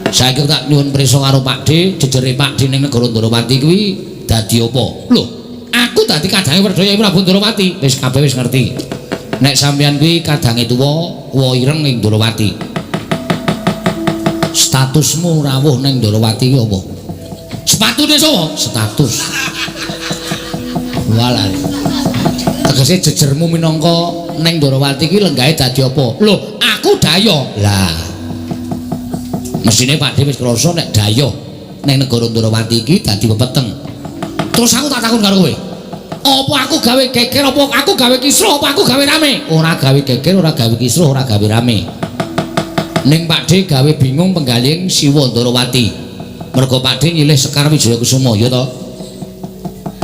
Saiki tak nyuwun prisa karo Pakde, jejere Pakde ning negara Ndorowati kuwi dadi apa? Lho, aku dadi kadange Werda Prabu Ndorowati. Wis kabeh wis ngerti. Nek sampeyan kuwi kadange tuwa, wa ireng ning Ndorowati. Statusmu rawuh ning Ndorowati kuwi apa? Sepatune sapa? Status. Walah. Tegese jejermu minangka ning Ndorowati kuwi lenggahe dadi apa? Lho, aku dayoh. Lah. Mesine Pakde wis krasa nek dayoh ning negara Ndorowati iki dadi pepeteng. Terus aku tak takon karo kowe. Apa aku gawe geger, apa aku gawe kisruh, apa aku gawe rame? Ora gawe geger, ora gawe kisruh, ora gawe rame. Ning Pakde gawe bingung penggaling Siwa Ndorowati. Mergo Pakde nyilih Sekar Wijaya Kusuma, ya to?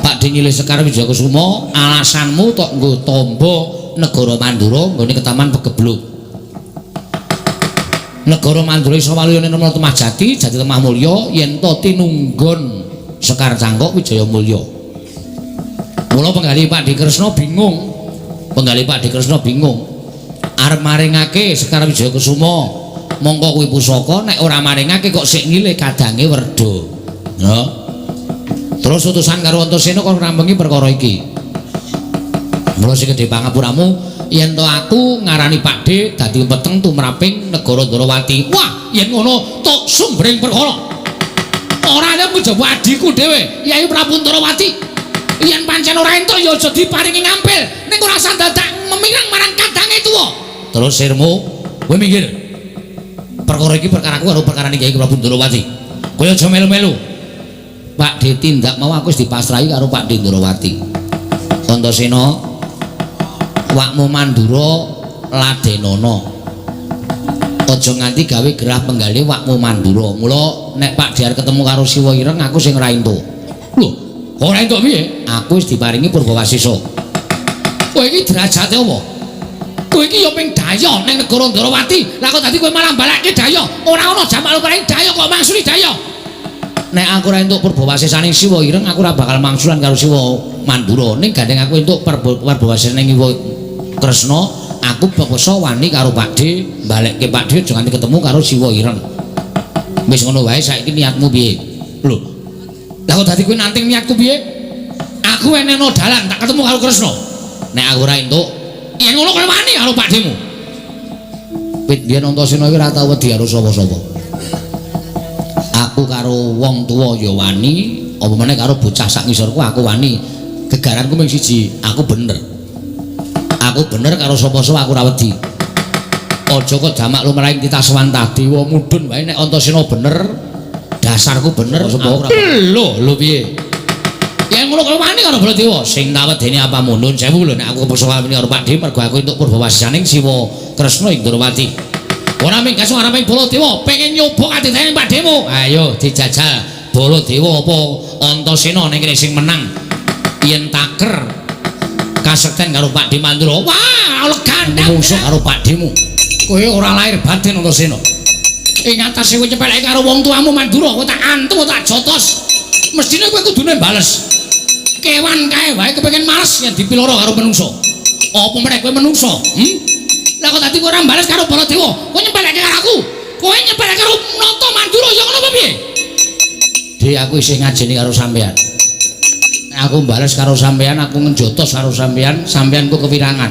Pakde nyilih Sekar Wijaya Kusuma, alasanmu tok nggo tamba negara Mandura nggone ketaman Pegebluk. Negara Mandura iso waluya ning Temah Jati, Jati Temah Mulya yen to tinunggon Sekar Cangkok Wijaya Mulya. Mula penggalih Pakde Kresna bingung. Penggalih Pakde Kresna bingung. Arep maringake Sekar Wijaya Kusuma, mongko kuwi pusaka, nek ora maringake kok sik nyilih kadange Werda. Ya. Terus utusan karo Antasena kon ngrampengi perkara iki. Mula sing gedhe pangapuramu yen to aku ngarani Pakde dadi peteng tumraping negara Ndorowati. Wah, yen ngono tok sumbering perkara. Ora ana kejaba adhiku dhewe, Yai Prabu Ndorowati. Yen pancen ora entuk ya aja diparingi ngampil, ning ora usah dadak memirang marang kadange tuwa. Terus sirmu kowe minggir. Perkara iki perkaraku karo perkarane Kyai Prabu Ndorowati. Kowe aja melu-melu. Pakde tindak mau aku wis dipasrahi karo Pakde Ndorowati. Antasena, wakmu Mandura ladenono. Aja nganti gawe gerah penggalih wakmu Mandura. Mula nek Pakde arep ketemu karo Siwa Ireng aku sing ora entuk. Lho, ora entuk piye? Aku wis diparingi Purba Wasesa. Kowe iki derajate apa? Kowe iki ya ping dayoh ning negara Ndorowati. Lah kok dadi kowe malah balekke dayoh? Ora ana jamak luparing dayoh kok mangsuli dayoh. Nek aku ora entuk Purba Wasesaning Siwa Ireng, aku ora bakal mangsulan karo Siwa Mandura. Ning gandeng aku entuk Purba Wasesaning Siwa Kresna, aku peksa wani karo Pakde, balekke Pakde aja nganti ketemu karo Siwa Ireng. Wis ngono wae saiki niatmu piye? Lho. Lah kok dadi kowe nanting niatku piye? Aku eneno dalan tak ketemu karo Kresna. Nek aku ora entuk, yen ngono kowe wani karo Pakdemu. Wit biyen Antasena iki ora tau wedi karo sapa-sapa. Aku karo wong tuwa ya wani, apa meneh karo bocah sak ngisorku aku wani. Gegaranku mung siji, aku bener. Aku bener karo sapa-sapa aku ora wedi. Aja kok jamak lumrahing titah swantah dewa mudhun wae nek Antasena bener, dasarku bener sapa ora. Lho, lho piye? Yen ngono kowe wani karo Baladewa, sing tak wedeni apa mundun sewu lho nek aku kepeksa wani karo Pakde mergo aku entuk Purba Wasesaning Siwa Kresna ing Ndorowati. Ora mung kasung arep Baladewa pengen nyoba kadidene Pakdemu. Ayo dijajal Baladewa apa Antasena ning kene sing menang. Yen taker kasekten karo Pakde Mandura. Wah, legandang mungsuh karo Pakdemu. Kowe ora lahir batin Antasena. Ing atase kowe nyepeleke karo wong tuamu Mandura, kowe tak antem, tak jotos. Mestine kowe kudune bales. Kewan kae wae kepengin males yen dipiloro karo menungso. Apa meneh kowe menungso? Hmm? Lah kok dadi kowe ora bales karo Baladewa, kowe nyepeleke karo aku. Kowe nyepeleke karo Nata Mandura ya ngono apa piye? Dhe aku isih ngajeni karo sampean. Nek aku bales karo sampean, aku ngejotos karo sampean, sampean ku kewirangan.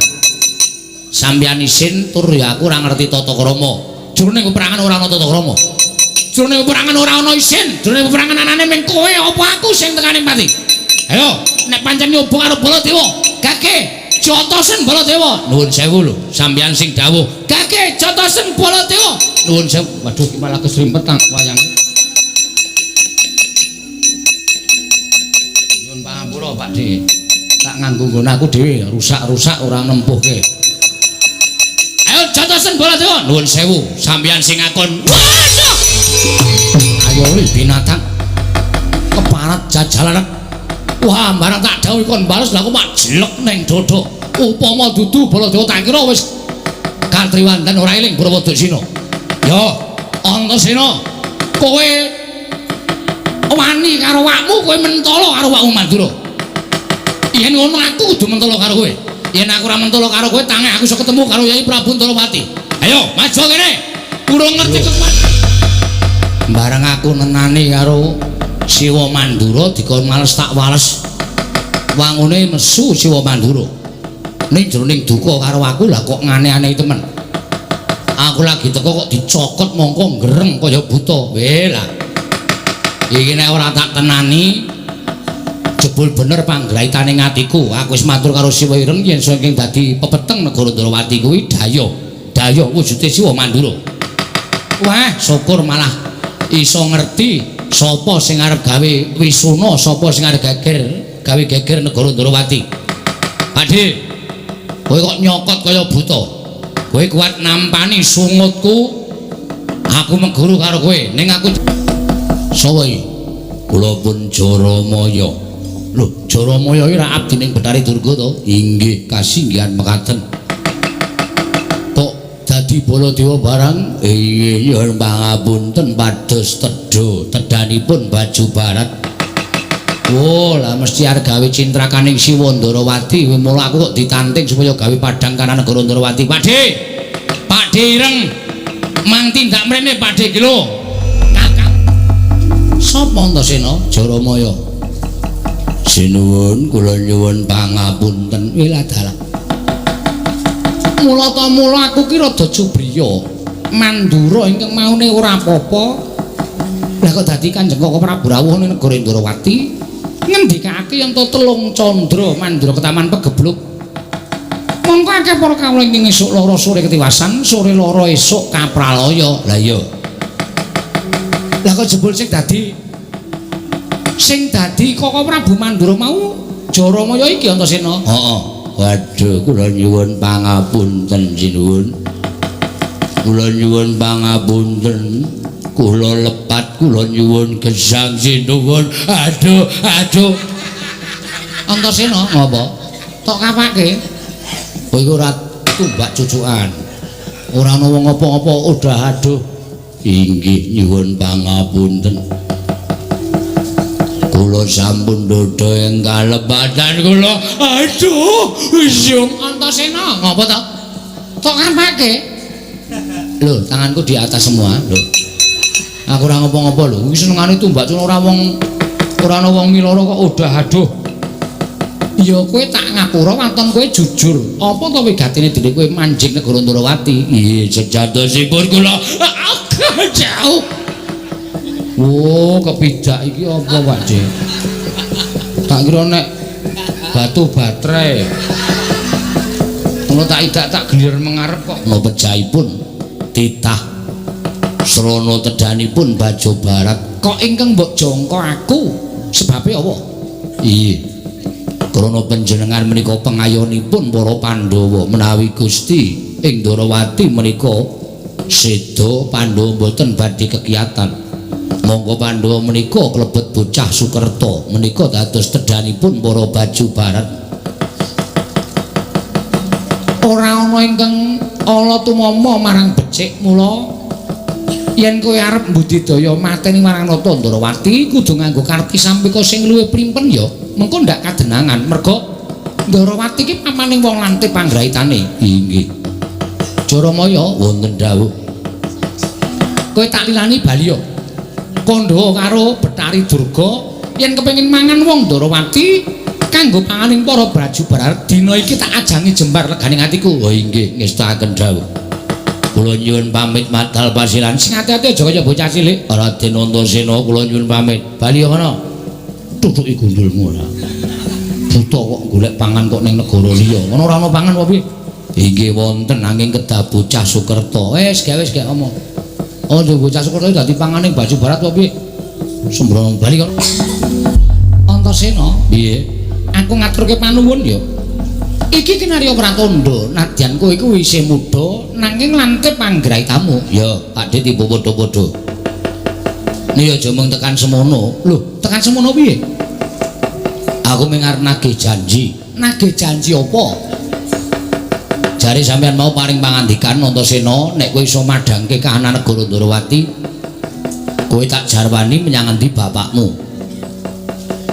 Sampean isin tur ya aku ora ngerti tata krama. Jroning peperangan ora ana tata krama. Jroning peperangan ora ana isin, jroning peperangan anane mung kowe apa aku sing tekane pati. Ayo, nek pancen nyoba karo Baladewa, gage jotosen Baladewa. Nuwun sewu lho, sampean sing dawuh. Gage jotosen Baladewa. Nuwun sewu. Waduh, iki malah kesrimpet tang wayang. Nyuwun pangapura, Pak De. Tak nganggo nggon aku dhewe, rusak-rusak ora nempuhke. Ayo jotosen Baladewa. Nuwun sewu, sampean sing ngakon. Waduh. Ayo li binatang keparat jajalan. Wah, barang tak dawuhi kon bales lha aku mak jelek ning dada. Upama dudu Baladewa tak kira wis katriwandan ora eling Purwodaksina. Yo, Antasena, kowe wani karo awakmu, kowe mentala karo awakmu Mandura. Yen ngono aku kudu mentala karo kowe. Yen aku ora mentala karo kowe, tangi aku iso ketemu karo Yai Prabu Ndorowati. Ayo, maju kene. Urung ngerti kekuatan. Bareng aku nenani karo Siwa Mandura dikon males tak wales. Wangune nesu Siwa Mandura. Ning jroning duka karo aku lah kok ngane-ane temen. Aku lagi teko kok dicokot mongko gereng kaya buta. Weh lah. Iki nek ora tak tenani jebul bener panggraitane atiku. Aku wis matur karo Siwa Ireng yen saking dadi pepeteng negara Ndrawati kuwi dayo. Dayo wujude Siwa Mandura. Wah, syukur malah iso ngerti sapa sing arep gawe wisuna, sapa sing arep geger, gawe geger negara Ndrawati. Pakde, kowe kok nyokot kaya buta. Kowe kuat nampani sungutku. Aku meguru karo kowe. Ning aku sapa iki? Kula pun Jaramaya. Lho, Jaramaya iki ra abdining Bathari Durga to? Inggih, kasinggihan mekaten. Kok dadi Baladewa barang? Inggih, ya pangapunten pados tedha, tedhanipun baju barat. Oh, lah mesti arep gawe cintrakaning Siwa Ndrawati. Mula aku kok ditanting supaya gawe padhang kanan negara Ndrawati. Pakde. Pakde ireng. Mang tindak mrene Pakde iki lho. Kakang. Sapa Antasena? Jaramaya. Sinuwun, kula nyuwun pangapunten. Wilah dalah. Mula ta mula aku ki rada cubriya. Mandura ingkang maune ora apa-apa. Lah kok dadi Kanjeng Koko Prabu rawuh ning negara Ndrawati? Ngendikake yen to telung candra Mandura ketaman pegebluk. Mongko akeh para kawula ingkang esuk lara sore ketiwasan, sore lara esuk kapralaya. Lah iya. Lah kok jebul sing dadi Koko Prabu Mandura mau Jaramaya iki Antasena. Heeh. Waduh, kula nyuwun pangapunten sinuwun. Kula nyuwun pangapunten. Kula lepat, kula nyuwun gesang sinuwun. Aduh, aduh. Antasena ngopo? Tok kapake. Kowe iku ora tumbak cucukan. Ora ana wong apa-apa, udah aduh. Inggih nyuwun pangapunten. Kula sampun dodho ing kalepatan kula. Aduh, wis Antasena ngopo to? Tok kapake. Lho, tanganku di atas semua, lho. Aku ora ngopo-ngopo lho. Iki senengane tumbak cucuk ora wong ora ana wong miloro kok udah aduh. Ya kowe tak ngapura waton kowe jujur. Apa to wigatine dene kowe manjing negara Ndrawati? Nggih, sejatosipun kula jauh. Oh, kepidak iki apa, Pak De? Tak kira nek batu baterai. Ngono tak idak tak gelir mengarep kok. No pejahipun titah srana tedhanipun Bajo Barat. Kok ingkang mbok jangka aku? Sebabe apa? Iya. Krana panjenengan menika pengayonipun para Pandhawa menawi Gusti ing Ndrawati menika seda Pandhawa mboten badhe kekiyatan. Monggo Pandhawa menika klebet bocah Sukerta menika dados tedhanipun para Baju Barat. Ora ana ingkang ala tumama marang becik, mula yen kowe arep mbudidaya mateni marang Nata Ndrawati kudu nganggo karti sampika sing luwih primpen ya. Mengko ndak kadenangan merga Ndrawati iki pamaning wong lantip panggraitane. Inggih. Jaramaya wonten dawuh. Kowe tak lilani bali ya. Kandha karo Betari Durga yen kepengin mangan wong Ndorowati kanggo panganing para Braju Barat dina iki tak ajangi jembar leganing atiku. Oh inggih, ngestakaken dawuh. Kula nyuwun pamit madal pasiran. Sing ati-ati aja kaya bocah cilik. Raden Antasena kula nyuwun pamit. Bali ana. Tutuki gundulmu ora. Buta kok golek pangan kok ning negara liya. Ngono ora ana pangan apa piye? Inggih wonten nanging kedah bocah Sukerta. Wis gawe wis gak omong. Oh, bocah Sukerta dadi panganing Baju Barat apa piye? Sembrono bali kok. Antasena, piye? Aku ngaturke panuwun ya. Iki kinarya Pratandha, nadyan kowe iku isih muda nanging lantip panggraitamu. Ya, Pak Dik tiba padha-padha. Nih aja mung tekan semono. Lho, tekan semono piye? Aku mung arep nagih janji. Nagih janji apa? Jare sampeyan mau paring pangandikan Antasena, nek kowe iso madhangke kahanan negara Ndorowati, kowe tak jarwani menyang endi bapakmu.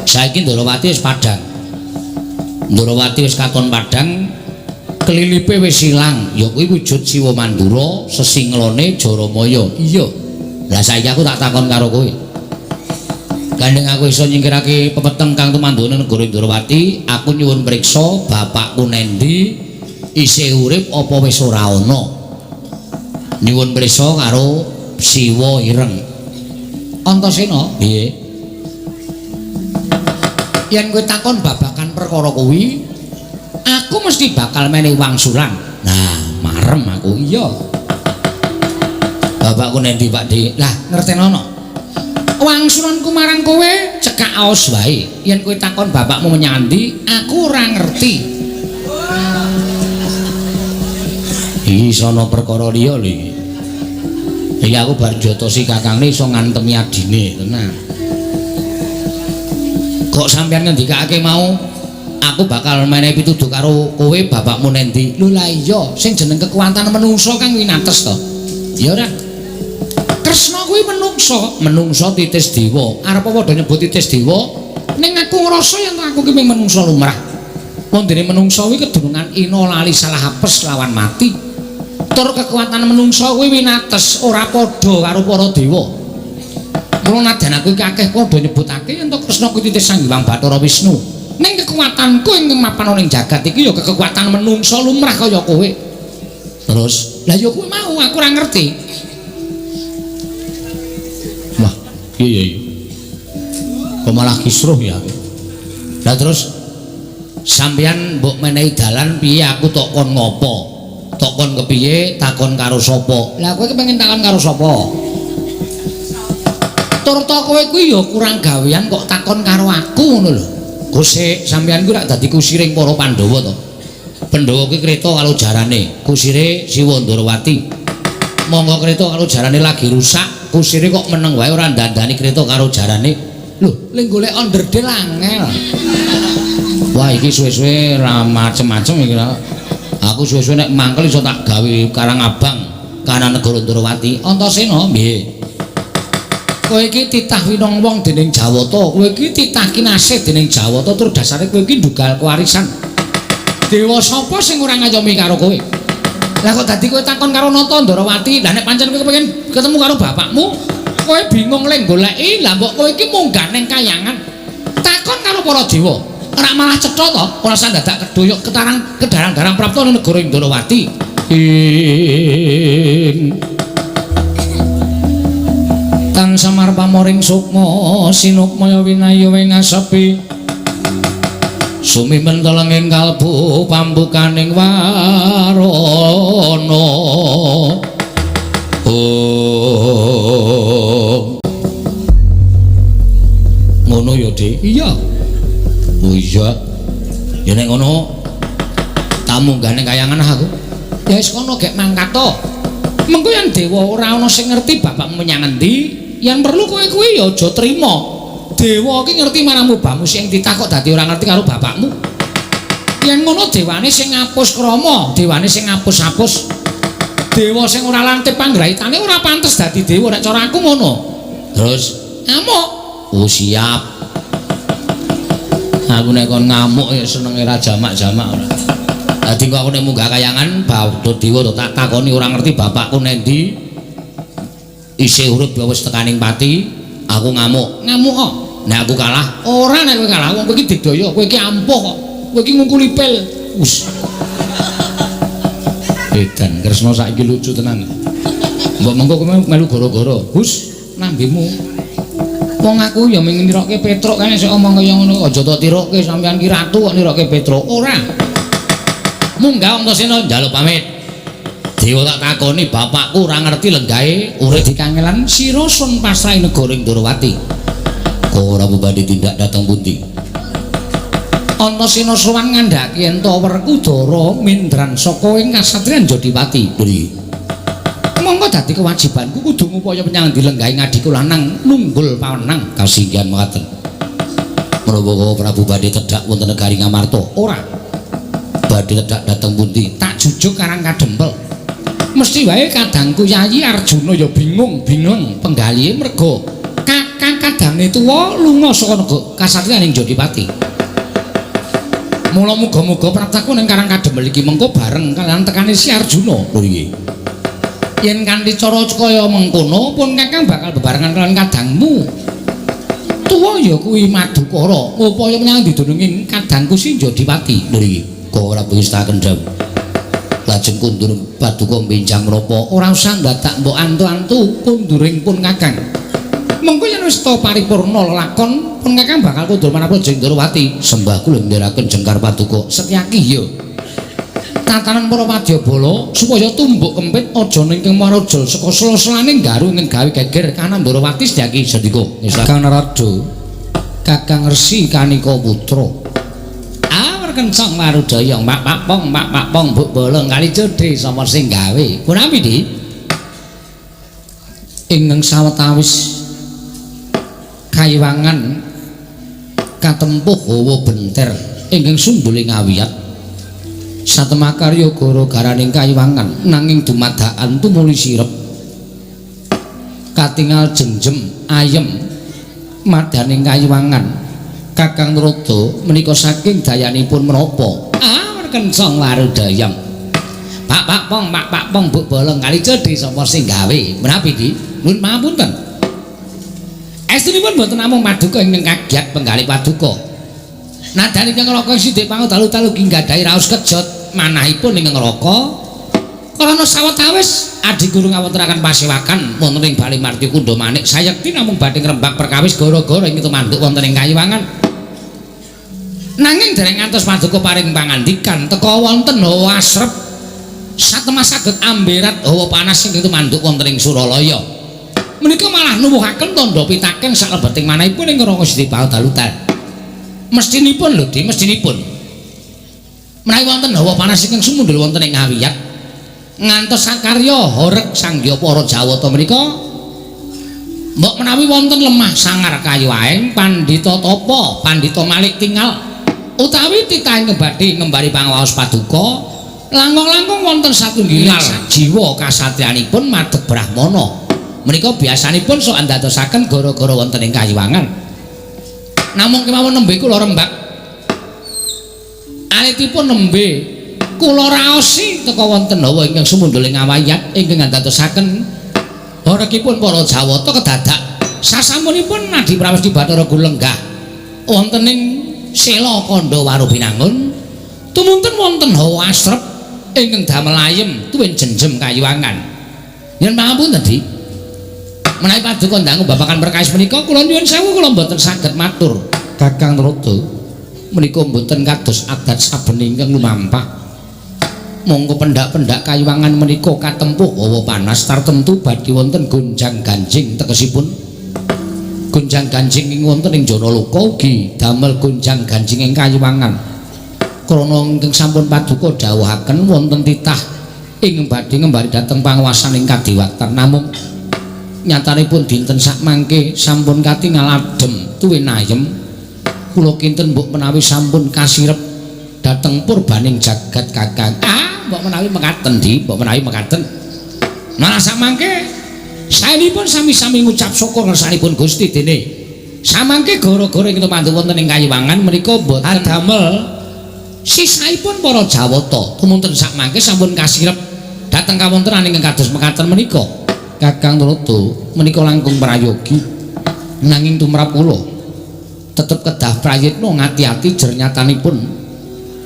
Saiki Ndorowati wis padhang. Ndorowati wis katon padhang, kelilipe wis ilang. Ya kuwi wujud Siwa Mandura, sesinglone Jaramaya. Iya. Lah saiki aku tak takon karo kowe. Gandeng aku iso nyingkirake pepeteng kang tumandhane negara Ndorowati, aku nyuwun priksa bapakku nendi, isih urip apa wis ora ana. Nyuwun priksa karo Siwa Ireng. Antasena, piye? Yen kowe takon babagan perkara kuwi, aku mesti bakal menehi wangsulan. Nah, marem aku. Iya. Bapakku nendi, Pak Dik? Lah, ngertenono. Wangsulanku marang kowe cekak aos wae. Yen kowe takon bapakmu menyang endi, aku ora ngerti. Iki sono perkara liya lho iki. Iki aku bar njotosi kakangne iso ngantemi adine, tenan. Kok sampeyan ngendikake mau aku bakal menehi pituduh karo kowe bapakmu nendi? Lho lah iya, sing jeneng kekuatan menungso kang winates to. Ya ora. Kresna kuwi menungso, menungso titis dewa. Arep padha nyebut titis dewa, ning aku ngrasa yen aku ki mung menungso lumrah. Wong dene menungso kuwi kedunungan ina lali salah apes lawan mati. Tur kekuatan menungso kuwi winates, ora padha karo para dewa. Mula nadyan aku iki akeh padha nyebutake yen to Kresna kuwi titis Sang Hyang Bathara Wisnu. Ning kekuatanku ing mapan ning jagat iki ya kekuatan menungso lumrah kaya kowe. Terus, lah ya kuwi mau aku ora ngerti. Wah, iya iya. Kok malah kisruh ya aku. Lah terus sampeyan mbok menehi dalan piye aku tok kon ngopo? Tok kon kepiye? Takon karo sapa? Lah kowe kepengin takon karo sapa? Tur to kowe kuwi ya kurang gawean kok takon karo aku ngono lho. Gusik sampeyan kuwi rak dadi kusiring para Pandhawa to. Pandhawa kuwi kreta karo jarane, kusire Siwa Ndorowati. Monggo kreta karo jarane lagi rusak, kusire kok meneng wae ora ndandani kreta karo jarane. Lho, le golek onderdil angel. Wah, iki suwe-suwe ra macem-macem iki ra. Aku suwe-suwe nek mangkel iso tak gawe Karang Abang kanan negara Ndorowati. Antasena, piye? Kowe iki titah winong wong dening Jawata, kowe iki titah kinasih dening Jawata, tur dasare kowe iki ndugal kewarisan. Dewa sapa sing ora ngayomi karo kowe? Lah kok dadi kowe takon karo Nata Ndorowati? Lah nek pancen kowe kepengin ketemu karo bapakmu, kowe bingung le goleki, lah mbok kowe iki munggah ning kayangan. Takon karo para dewa. Ora malah cetha to, ora usah dadak kedoyok ketarang kedarang-darang prapta ning negara Ndorowati. Ing Kang Samar pamoring sukma sinukmaya winaya ing asepi sumimen telenging kalbu pambukaning warana. Oh ngono ya Dik. Iya. Oh iya. Ya nek ngono tamu munggah ning kayangan aku. Ya wis kono gek mangkat to. Mengko yen dewa ora ana sing ngerti bapakmu menyang endi, yen perlu kowe kuwi ya aja trima. Dewa ki ngerti marang bamu sing titah kok dadi ora ngerti karo bapakmu. Yen ngono dewane sing ngapus krama, dewane sing ngapus-apus. Dewa sing ora lantip panggraitane ora pantes dadi dewa nek cara aku ngono. Terus ngamuk. Oh siap. Aku nek kon ngamuk ya senenge ra jamak-jamak ora. Dadi kok aku nek munggah kayangan badhe dewa to tak takoni ora ngerti bapakku nendi. Isih urip ya wis tekaning pati. Aku ngamuk. Ngamuk kok. Nek aku kalah, ora nek kowe kalah, wong kowe iki digdaya, kowe iki ampuh kok. Kowe iki ngungkuli pil. Us. Edan Kresna saiki lucu tenan. Mbok mengko kowe melu gara-gara. Gus, nambemu. Wong aku ya mung nirokke Petruk kae sik omong kaya ngono. Aja tok tirokke sampean ki ratu kok nirokke Petruk. Ora. Munggah Antasena njaluk pamit. Dewa tak takoni bapakku ora ngerti lenggahe urip dikangelan sira sun pasrahi negara ing Ndorowati. Ora badhe tindak dhateng pundi? Antasena sowan ngandhaki yen to Werkudara mindran saka ing kasatriyan Jodipati. Pri. Monggo dadi kewajibanku kudu ngupaya menyang dilenggahi ngadhiku lanang nunggul pawenang kasinggihan mekaten. Menapa Prabu badhe tedhak wonten negari Ngamarta? Ora. Badhe tedhak dhateng pundi? Tak jujuk Karang Kadempel. Mesti wae kadangku Yayi Arjuna ya bingung, bingung penggalihe merga kakang kadangne tuwa lunga saka negara kasatriyan ing Jodipati. Mula muga-muga praptaku ning Karang Kadempel iki mengko bareng kaliyan tekane si Arjuna. Lho piye? Yen kanthi cara kaya mengkono pun kakang bakal bebarengan kaliyan kadangmu. Tuwa ya kuwi Madukara upaya menyang didununging kadangku si Jodipati. Lho iki kok ora pengestaken dawuh. Lajeng kundur paduka benjang menapa ora usah ndadak mbok antu-antu kunduring pun kakang. Mengko yen wis ta paripurna lelakon pun kakang bakal kundur manapa jeng Ndorowati. Sembah kula ndherekaken jengkar paduka. Setyaki ya. Tatanan para wadyabala supaya tumbuk kempit aja ning marujul saka sela-selane nggaru ing gawe geger kanan Ndorowati setyaki sendika. Kakang Narada, Kakang Resi Kanika Putra. Kencang warudaya mak mak pong mak mak pong buk bolong kali jodhe sapa sing gawe punapi di ingkang sawetawis kayiwangan katempuh hawa benter ingkang sundule ngawiyat satemakarya gara-garaning kayiwangan nanging dumadakan tumuli sirep katingal jengjem ayem madaning kayiwangan. Kakang Narada menika saking dayanipun menapa? Ah, kencang warudaya. Pak pak pong pak pak pong buk bolong kali jodhe sapa sing gawe? Menawi iki? Nuwun pangapunten. Estunipun mboten namung paduka ingkang kagiat penggalih paduka. Nadyan ingkang neraka sithik pangudalu-dalu ki nggadahi raos kejot manahipun ingkang neraka. Karana sawetawis adi guru ngawontenaken pasewakan wonten ing Bali Marti Kundha Manik sayekti namung badhe ngrembak perkawis gara-gara ing tumanduk wonten ing kayiwangan. Nanging dereng ngantos paduka paring pangandikan teka wonten hawa asrep satemah saged amberat hawa panas ing tumanduk wonten ing Suralaya. Menika malah nuwuhaken tandha pitaken saklebeting manahipun ing Rangga Siti Dalutan. Mestinipun lho, Di, mestinipun. Menawi wonten hawa panas ingkang sumundhul wonten ing Ngawiyat ngantos sakarya horeg sangya para Jawata menika mbok menawi wonten lemah sangar kayu aeng pandhita tapa pandhita malik tingal utawi titah ingkang badhe ngembari pangawaos paduka langkung-langkung wonten satunggiling jiwa kasatriyanipun madeg brahmana menika biasanipun sok andadosaken gara-gara wonten ing kayiwangan. Namung kemawon nembe kula rembak alitipun nembe kula raosi teka wonten hawa ingkang sumundhul ing awayat ingkang ngandadosaken horegipun para Jawata kedadak sasampunipun Nadi Prawesti Bathara Guru lenggah wonten ing Sela Kandha Warubinangun tumunten wonten hawa asrep ingkang damel ayem tuwin jenjem kayiwangan. Yen pangapunten Di, menawi paduka ndangu babagan perkawis menika kula nyuwun sewu kula mboten saged matur. Kakang Narada menika mboten kados adat saben ingkang lumampah. Monggo pendak-pendak kayiwangan menika katempuh hawa panas tartemtu badhe wonten gonjang-ganjing tegesipun gonjang-ganjing ing wonten ing Janaloka ugi damel gonjang-ganjing ing kayiwangan. Krana ingkang sampun paduka dawuhaken wonten titah ing badhe ngembari dhateng panguwasaning kadewatan namung nyatanipun dinten sakmangke sampun katingal adem tuwin ayem kula kinten mbok menawi sampun kasirep dhateng purbaning jagat kakang. Ah, mbok menawi mekaten Di, mbok menawi mekaten. Malah samangke saenipun sami-sami ngucap syukur ngersanipun Gusti dene samangke gara-gara ing tumanduk wonten ing kayiwangan menika mboten adamel sisaipun para Jawata tumunten sakmangke sampun kasirep dhateng kawontenan ingkang kados mekaten menika. Kakang Narada menika langkung prayogi. Nanging tumrap kula tetep kedah prayitna ngati-ati jernyatanipun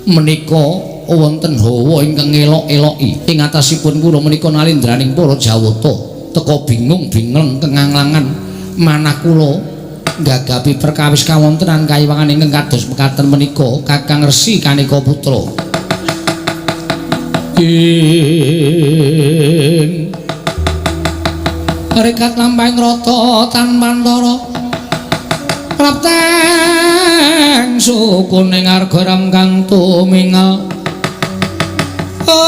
menika wonten hawa ingkang ngelok-eloki ing atasipun kula menika nalindraning para Jawata teka bingung bingleng kenganglangan manah kula nggagapi perkawis kawontenan kayiwangan ingkang kados mekaten menika Kakang Resi Kaneka Putra. Ing rekat lampahing rata tanpantara prapteng sukuning arga ram kang tumingal ong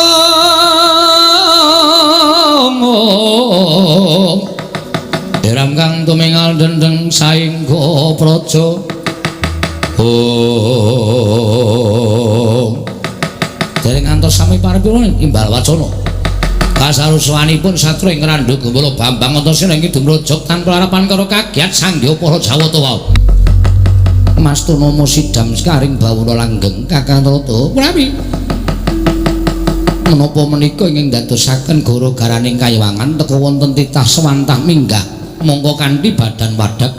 ram kang tumingal dendeng saingga praja ong dereng ngantos sami paripurna imbal wacana kasarusuwanipun satru ing Randhu Gembala Bambang Antasena ing kidung rojok tanpa larapan karo kagiat sangya para Jawata wau. Mastuna sidam sekaring bawana langgeng Kakang Tata menawi menapa menika ingkang dadosaken gara-garaning kayiwangan teka wonten titah sewantah minggah mongko kanthi badan wadhek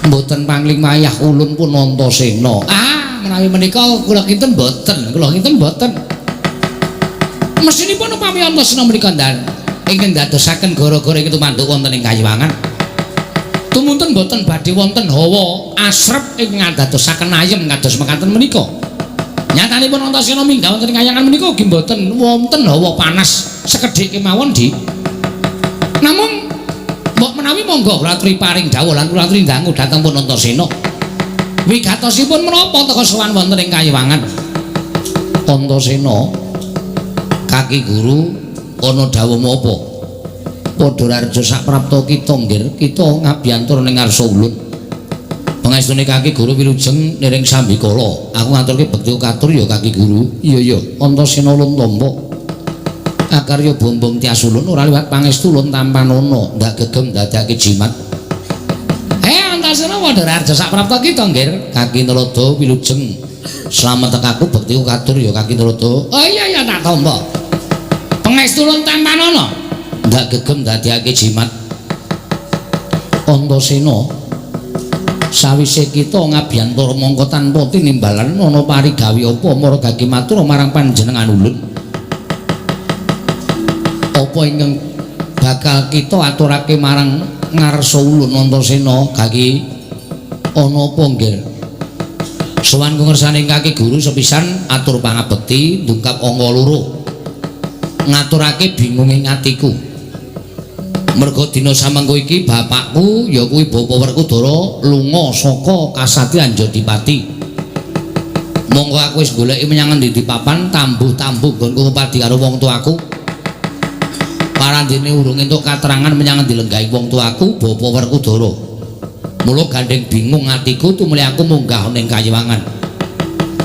mboten pangling wayah ulun pun Antasena. Ah menawi menika kula kinten mboten, kula kinten mboten. Mesinipun upami Antasena menika ndan ingkang dadosaken gara-gara ing tumanduk wonten ing kayiwangan. Tumunten mboten badhe wonten hawa asrep ing ngadadosaken ayem kados mekaten menika. Nyatanipun Antasena minggah wonten ing kayangan menika ugi mboten wonten hawa panas sekedhik kemawon, Dik. Namung mbok menawi monggo kula aturi paring dawuh lan kula aturi dangu dhateng pun Antasena. Wigatosipun menapa teka sowan wonten ing kayiwangan? Antasena kaki guru ana dawuh apa? Padha rareja saprapta kita nggir, kita ngabiyantura ning ngarsa ulun. Pangestune kaki guru wilujeng niring sambikala. Aku ngaturke bekti katur ya kaki guru. Iya iya, Antasena ulun tampa. Akarya bombong tias ulun ora liwat pangestu ulun tampanana, ndak gegem dadake jimat. Antasena padha rareja saprapta kita nggir, kaki Narada wilujeng. Slamet tekaku bekti katur ya kaki Narada. Oh iya iya tak tampa. Pangestu ulun tampanana. Ndak gegem dadekake jimat. Antasena sawise kita ngabiyantara mongko tanpa tinimbalan ana parigawe apa margake matur marang panjenengan ulun. Apa ingkang bakal kita aturake marang ngarsa ulun Antasena kaki ana apa nggir? Sowan ku ngersane kaki guru sepisan atur pangabekti ndungkap angka loro. Ngaturake bingunge atiku. Merga dina samengko iki bapakku ya kuwi Bapa Werkudara lunga saka Kasatriyan Jodipati. Monggo aku wis goleki menyang endi papan tambuh-tambuh nggonku padi karo wong tuaku. Parandene urung entuk katerangan menyang endi lenggahe wong tuaku Bapa Werkudara. Mula gandeng bingung atiku tumuli aku munggah ning kayiwangan.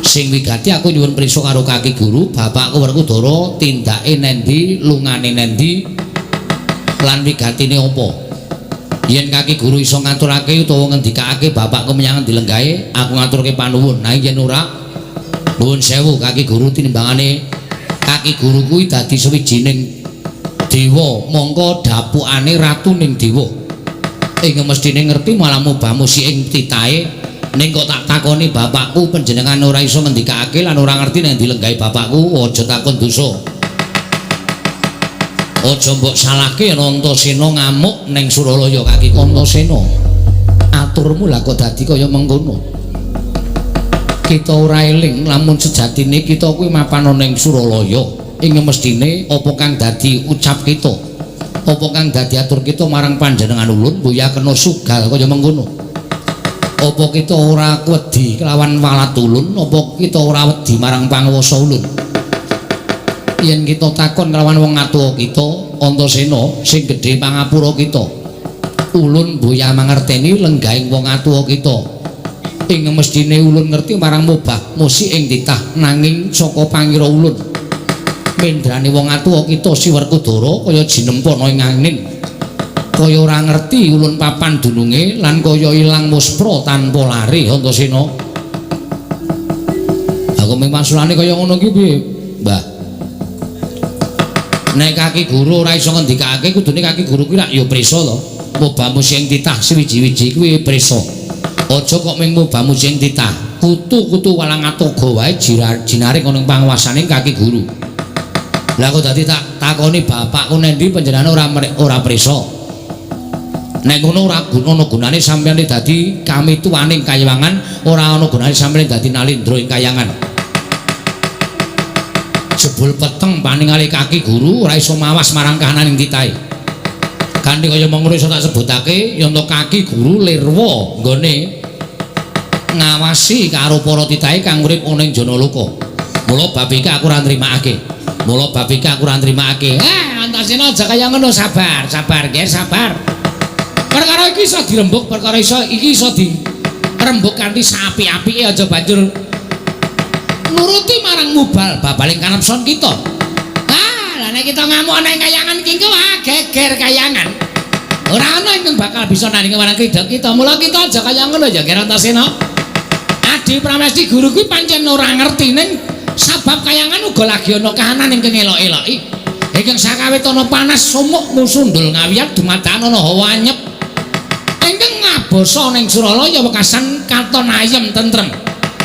Sing wigati aku nyuwun prisa karo kaki guru, bapakku Werkudara tindake nendi, lungane nendi, lan wigatine apa. Yen kaki guru iso ngaturake utawa ngendikake bapakku menyang endi lenggahe, aku ngaturke panuwun. Nah yen ora, nuwun sewu kaki guru tinimbangane kaki guru kuwi dadi sawijining dewa, mongko dapukane ratuning dewa. Ing mestine ngerti malah mubah-musi ing titahe. Ning kok tak takoni bapakku panjenengan ora iso ngendikake lan ora ngerti nek dilenggahi bapakku, aja takon dosa. Aja mbok salahke yen Antasena ngamuk ning Suralaya kaki Antasena. Aturmu lah kok dadi kaya mengkono. Kita ora eling lamun sejatine kita kuwi mapan ning Suralaya. Ing mestine apa kang dadi ucap kita, apa kang dadi atur kita marang panjenengan ulun mbuya kena sugal kaya mengkono. Apa kita ora wedi kelawan walat ulun, apa kita ora wedi marang panguwasa ulun? Yen kita takon kelawan wong atuwa kita, Antasena sing gedhe pangapura kita, ulun mbuya mangerteni lenggahing wong atuwa kita. Ing mestine ulun ngerti marang mubah musi ing titah, nanging saka pangira ulun mendrane wong atuwa kita si Werkudara kaya jinempana ing angin. Kaya ora ngerti ulun papan dununge lan kaya ilang muspra tanpa lari Antasena. Aku mung masulane kaya ngono ki piye, Mbah? Nek kaki guru ora iso ngendikake kudune kaki guru kuwi rak ya prisa to. Mubamu sing titah suwiji-wiji kuwi prisa. Aja kok ming mubamu sing titah. Kutu-kutu walang atoga wae jinaring ana ing panguwasaning kaki guru. Lah kok dadi tak takoni bapakku nendi panjenengane ora prisa. Nek ngono ora ana gunane sampeyan dadi kamituwaning kayangan, ora ana gunane sampeyan dadi nalindra ing kayangan. Jebul peteng paningale kaki guru ora iso mawas marang kahananing titahe. Kanthi kaya mengkono iso tak sebutake yen to kaki guru lirwa nggone ngawasi karo para titahe kang urip ana ing Janaloka. Mula bab iki aku ora nrimakake. Mula bab iki aku ora nrimakake. Antasena aja kaya ngono, sabar, sabar, nggih, sabar. Perkara iki iso dirembug, perkara iso iki iso dirembug kanthi saapik-apike, aja banjur nuruti marang mubal babaling kanepson kita. Ah, lah nek kita ngamuk ana ing kayangan iki engko geger kayangan. Ora ana ingkang bakal bisa nandingi marang krida kita. Mula kita aja kaya ngono ya, Ger Antasena. Adi Pramesti guru kuwi pancen ora ngerti ning sabab kayangan uga lagi ana kahanan ingkang elok-eloki. Ingkang sakawit ana panas sumuk musundul ngawiyat dumadakan ana hawa anyep. Ingkang ngabasa ning Suralaya wekasan katon ayem tentrem.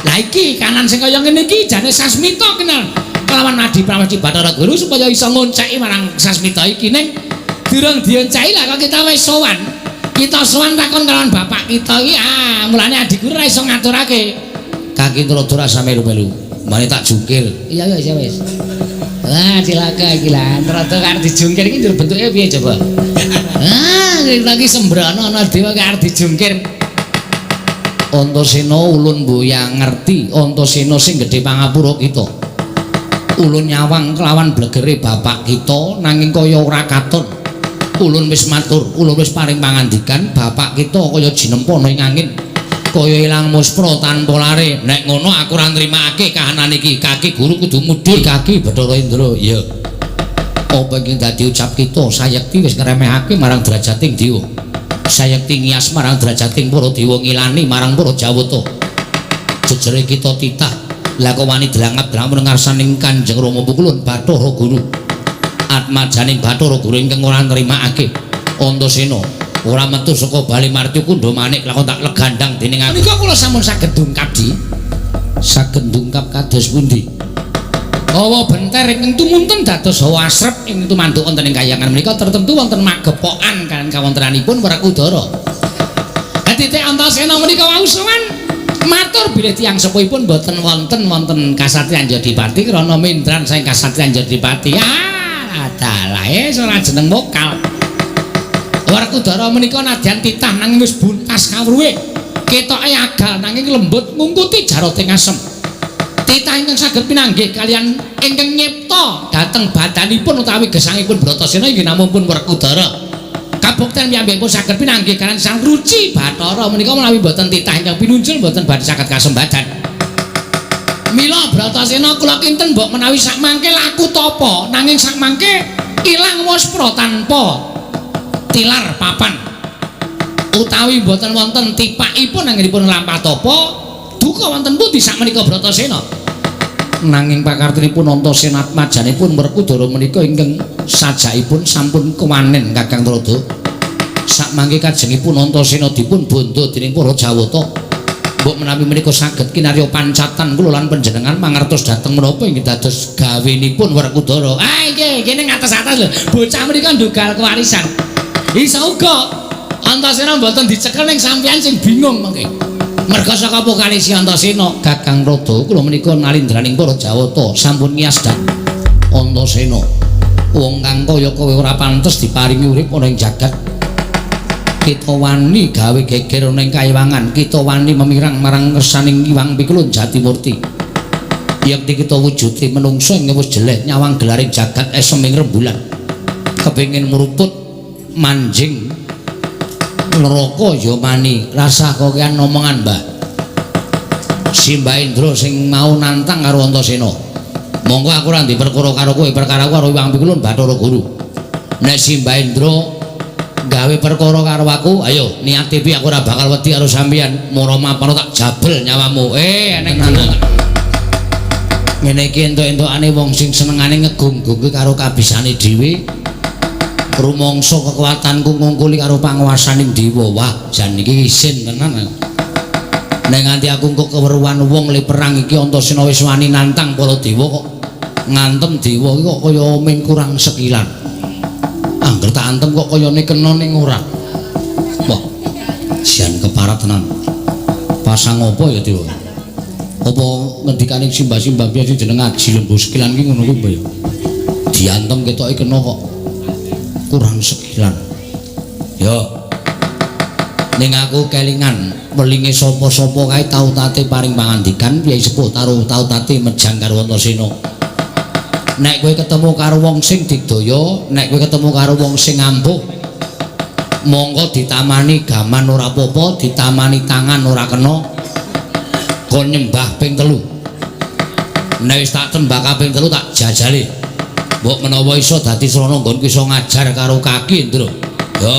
Lah iki kanan sing kaya ngene iki jane Sasmita kenal kelawan Adi Pramesti Bathara Guru supaya iso ngonceki marang Sasmita iki ning durung dionceki lah kok kita wis sowan. Kita sowan takon kelawan bapak kita iki, ah mulane Adi Guru ora iso ngaturake. Kaki Trada rasa melu-melu. Mane tak jungkir. Iya iya wis. Wah, cilaka iki lah. Trada arep dijungkir iki njur bentuke piye coba? Ah, lagi sembrono ana dewa arep dijungkir. Antasena ulun mboyang ngerti, Antasena sing gedhe pangapura kita. Ulun nyawang kelawan blegere bapak kita nanging kaya ora katon. Ulun wis matur, ulun wis paring pangandikan, bapak kita kaya jinempa ana ing angin. Kaya ilang muspra tanpa lare. Nek ngono aku ora nrimakake kahanan iki. Kaki guru kudu mudhun kaki Bathara Indra. Iya. Apa ingkang dadi ucap kita sayekti wis ngremehake marang derajating dewa. Sayekti ngiyas marang derajating para dewa ngilani marang para jawata. Jejere kita titah. Lah kok wani dlangap-dlangap ngarsaning Kanjeng Rama Pukulun Bathara Guru. Atmajaning Bathara Guru ingkang ora nrimakake. Antasena ora metu saka bali marti kundha manik lakon tak legandang dening aku. Menika kula sampun saged dungkap di. Saged dungkap kados pundi? Hawa benter ingkang tumunten dados hawa asrep ing tumanduk wonten ing kayangan menika tertentu wonten magepokan kaliyan kawontenanipun Werkudara. Titik Antasena menika wau sowan matur bilih tiyang sepuhipun boten wonten kasatriyan Jodipati krana mindran saking kasatriyan Jodipati. Ah, dalah ora jeneng vokal. Werkudara menika nadyan titah nanging wis buntas kawruhe. Ketoke agal nanging lembut ngungkuti jaroting asem. Titah ingkang saged pinanggih kaliyan ingkang nyipta dhateng badanipun utawi gesangipun Bratasena inggih namung pun Werkudara. Kabukten piyambakipun saged pinanggih kaliyan Sang Ruci Bathara menika menawi boten titah ingkang pinunjul boten badhe saged kasembadan. Mila Bratasena kula kinten mbok menawi sakmangke laku tapa nanging sakmangke ilang waspra tanpa tilar papan utawi boten wonten tipakipun anggenipun lampah tapa duka wonten pundi sakmenika Bratasena. Nanging pakartinipun Antasena atmajanipun Werkudara menika ingkang sajakipun sampun kewanen Kakang Trada. Sakmangke kajengipun Antasena dipun bondo dening para Jawata. Mbok menawi menika saged kinarya pancatan kula lan panjenengan mangertos dhateng menapa inggih dados gawenipun Werkudara. Ah iki kene ngatas-atas lho, bocah menika ndugal kewarisan. Iso uga Antasena mboten dicekel ning sampeyan sing bingung mengke. Merga saka vokalisi Antasena Kakang Rada kula menika nalindraning para Jawata sampun ngiyas dhateng Antasena. Wong kang kaya kowe ora pantes diparingi urip ana ing jagat. Kita wani gawe geger ana ing kayiwangan, kita wani memirang marang ngersaning Hyang Pikulun Jatimurti. Yekti kita wujude menungsa ing wis jeleh nyawang gelaring jagat esem ing rembulan. Kepengin mruput manjing neraka ya mani, rasah kokean omongan, Mbah. Simbah Indra sing mau nantang karo Antasena. Monggo aku ora ndek perkara karo kowe, perkara karo Hyang Pikulun Bathara Guru. Nek Simbah Indra gawe perkara karo aku, ayo niate piye aku ora bakal wedi karo sampeyan. Mara mapano tak jabel nyawamu. Eneng tenan. Ngene iki entuk-entukane wong sing senengane ngegung-gungke karo kabisane dhewe. Rumangsa kekuatanku ngungkuli karo panguwasaning dewa. Wah, jan iki isin tenan. Nek nganti aku engko keweruhan wong le perang iki Antasena wis wani nantang para dewa kok ngantem dewa iki kok kaya ming kurang sekilan. Angger tak antem kok kayane kena ning ora. Wah, jan keparat tenan. Pasang apa ya dewa? Apa ngendikane simbah-simbah biasa jeneng ngaji lembu sekilan iki ngono kuwi apa ya? Diantem ketoke kena kok kurang sekilan. Yo. Ning aku kelingan welinge sapa-sapa kae tau tate paring pangandikan Kyai Sepuh taruh tau tate mejang karo Antasena. Nek kowe ketemu karo wong sing digdaya, nek kowe ketemu karo wong sing ampuh, monggo ditamani gaman ora apa-apa, ditamani tangan ora kena. Kon nyembah ping 3. Nek wis tak tembak kaping 3 tak jajale. Mbok menawa iso dadi srana nggonku iso ngajar karo kaki, Ndra. Yo,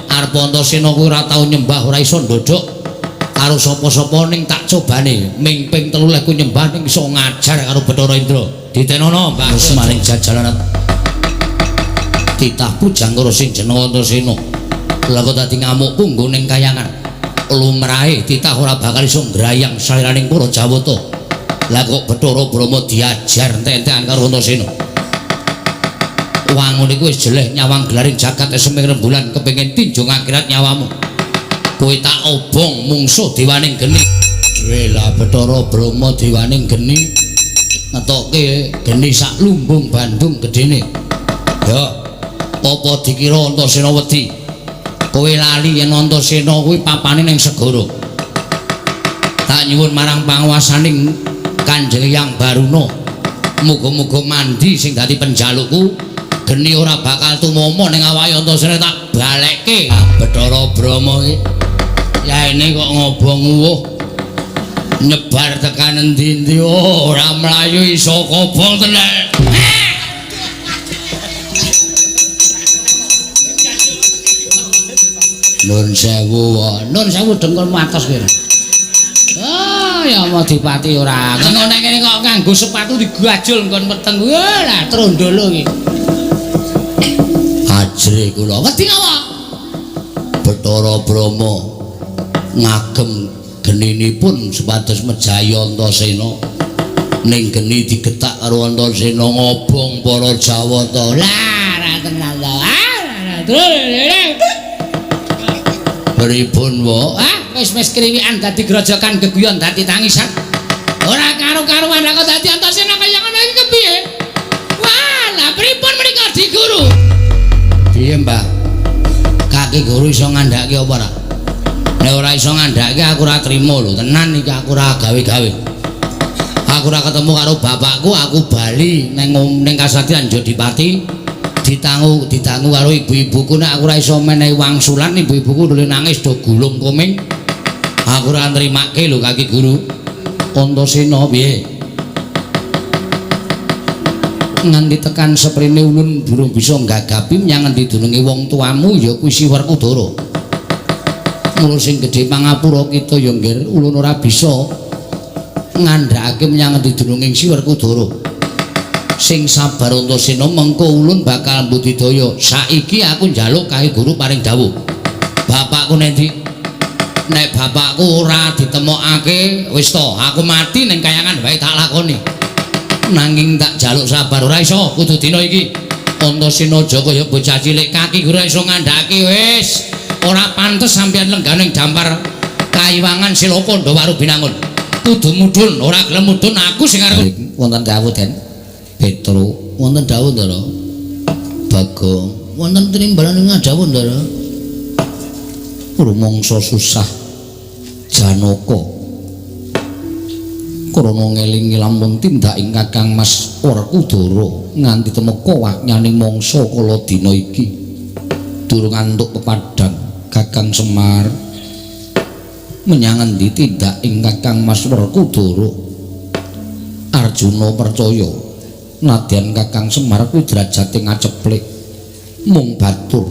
arep Antasena kuwi ora tau nyembah, ora iso ndodhok karo sapa-sapa ning tak cobane ming ping 3 lek ku nyembah ning iso ngajar karo Bathara Indra. Ditenono Mbah maring jajalan titah pujangkara sing jeneng Antasena. Lah kok dadi ngamukku nggo ning kayangan. Lumrahe titah ora bakal iso ngrayang saliraning para Jawata. Lah kok Bathara Brahma diajar entek-entekan karo Antasena. Wangun iku wis jeleh nyawang gelaring jagat eseming rembulan kepengin tinjung akhirat nyawamu. Kowe tak obong mungsuh dewaning geni. Wela Bathara Brahma dewaning geni ngetoke geni sak lumbung Bandung gedene. Ya, apa dikira Antasena wedi? Kowe lali yen Antasena kuwi papane ning segara. Tak nyuwun marang panguwasaning Kanjeng Hyang Baruna. Muga-muga mandi sing dadi penjalukku. Geni ora bakal tumama ning awake Antasena tak balekke. Ah, Bathara Brahma iki yaene kok ngobong uwuh nyebar tekan endi-endi ora mlayu iso kobong tenan. Nun sewu, nun sewu dengkul atos kene. Oh, ya mau dipati ora. Ngono nek kene kok nganggo sepatu digajul nggon meteng. Wah, lah trondolo iki. Ajre kula wedi apa? Bathara Brahma ngagem geninipun supados mejahi Antasena. Ning geni digetak karo Antasena ngobong para Jawata. Lah, ra tenan ta. Ah, pripun wa? Ah, wis kriwikan dadi grojokan geguyon dadi tangisan. Ora karo-karuan lah kok dadi Antasena kaya ngono iki kepiye? Wah, lah pripun menika Di Guru? Piye, Mbah? Kaki guru iso ngandhake apa ora? Nek ora iso ngandhake aku ora trima lho, tenan iki aku ora gawe-gawe. Aku ora ketemu karo bapakku, aku bali ning Kasatriyan Jodipati ditangu karo ibu-ibuku. Nek aku ora iso menehi wangsulan, ibu-ibuku nuli nangis do gulung koming. Aku ora nrimake lho kaki guru. Antasena piye? Nganti tekan seprene ulun durung bisa nggagapi menyang ngendi dununge wong tuamu ya kuwi si Werkudara. Mula sing gedhe pangapura kita ya nggih ulun ora bisa ngandhakake menyang ngendi dununge si Werkudara. Sing sabar Antasena mengko ulun bakal mbudidaya. Saiki aku njaluk kae guru paring dawuh. Bapakku nendi? Nek bapakku ora ditemokake wis to aku mati ning kayangan wae tak lakoni. Nanging tak jaluk sabar ora iso kudu dina iki. Antasena aja kaya bocah cilik kaki ora iso ngandhake wis. Ora pantes sampeyan lenggah ning dampar Kaiwangan Silaka Ndawaru Binangun. Kudu mudhun, ora gelem mudhun aku sing arep. Wonten dawuh Den Petro, wonten dawuh Ndara. Bagong, wonten trimbalan ing dawuh Ndara. Rumangsa susah Janaka. Krana ngelingi lamun tindak ing Kakang Mas Werkudara nganti temeka waknyaning mangsa kala dina iki. Durung antuk pepadang Kakang Semar menyang endi tindak ing Kakang Mas Werkudara. Arjuna percaya nadyan Kakang Semar kuwi derajate ngaceplik mung batur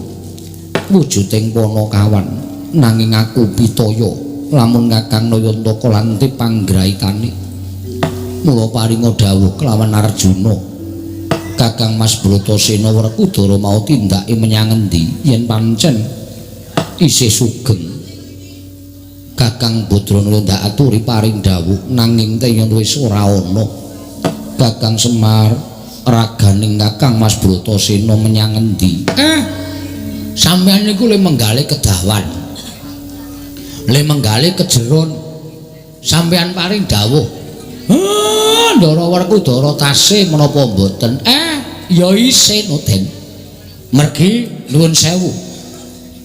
wujuding panakawan, nanging aku pitaya lamun Kakang Nayantaka lanti panggraitane. Mula paringa dawuh kelawan Arjuna, Kakang Mas Bratasena Werkudara mau tindake menyang endi yen pancen isih sugeng. Kakang Badranaya ndak aturi paring dawuh nanging teyen wis ora ana. Kakang Semar raganing Kakang Mas Bratasena menyang endi? Sampeyan niku le menggale kedawan. Le menggale kejeron. Sampeyan paring dawuh. Ndara Werkudara tasih menapa mboten? Ya isih no, Den. Mergi nuwun sewu.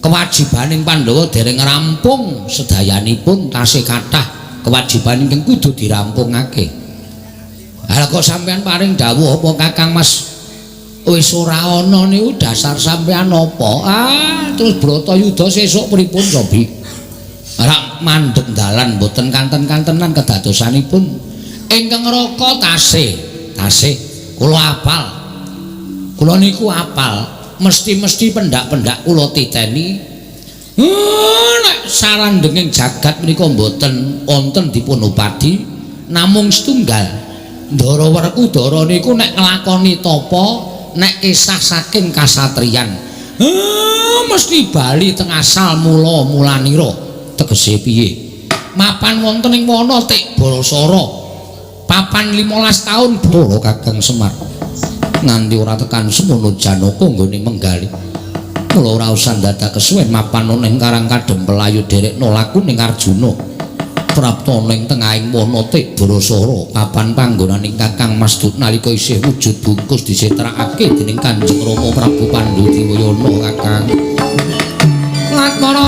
Kewajibaning Pandhawa dereng rampung sedayanipun tasih kathah kewajiban ingkang kudu dirampungake. Lah kok sampeyan paring dawuh apa Kakang Mas wis ora ana niku dasar sampeyan apa? Ah, terus Bratayuda sesuk pripun Sobi? Ora mandheg dalan mboten kanten-kantenan kedadosanipun ingkang raka tasih, tasih kula apal. Kula niku apal. Mesti-mesti pendak-pendak kula titeni. Nek sarandenging jagat menika mboten wonten dipun upadi namung setunggal. Ndara Werkudara niku nek nglakoni tapa, nek kisah saking kasatriyan, mesti bali teng asal mula mulanira. Tegese piye? Mapan wonten ing wana Tik Barasara. Papan 15 taun Bathara Kakang Semar. Nganti ora tekan semono Janaka nggone menggali. Mula ora usah dadak kesuwen mapan ning Karang Kadempel ayo derekno laku ning Arjuna. Prapta ning tengahing wana Tik Barasara papan panggonaning Kakang Mas Dut nalika isih wujud bungkus disetrakake dening Kanjeng Rama Prabu Pandhu Diwayana Kakang. Latmara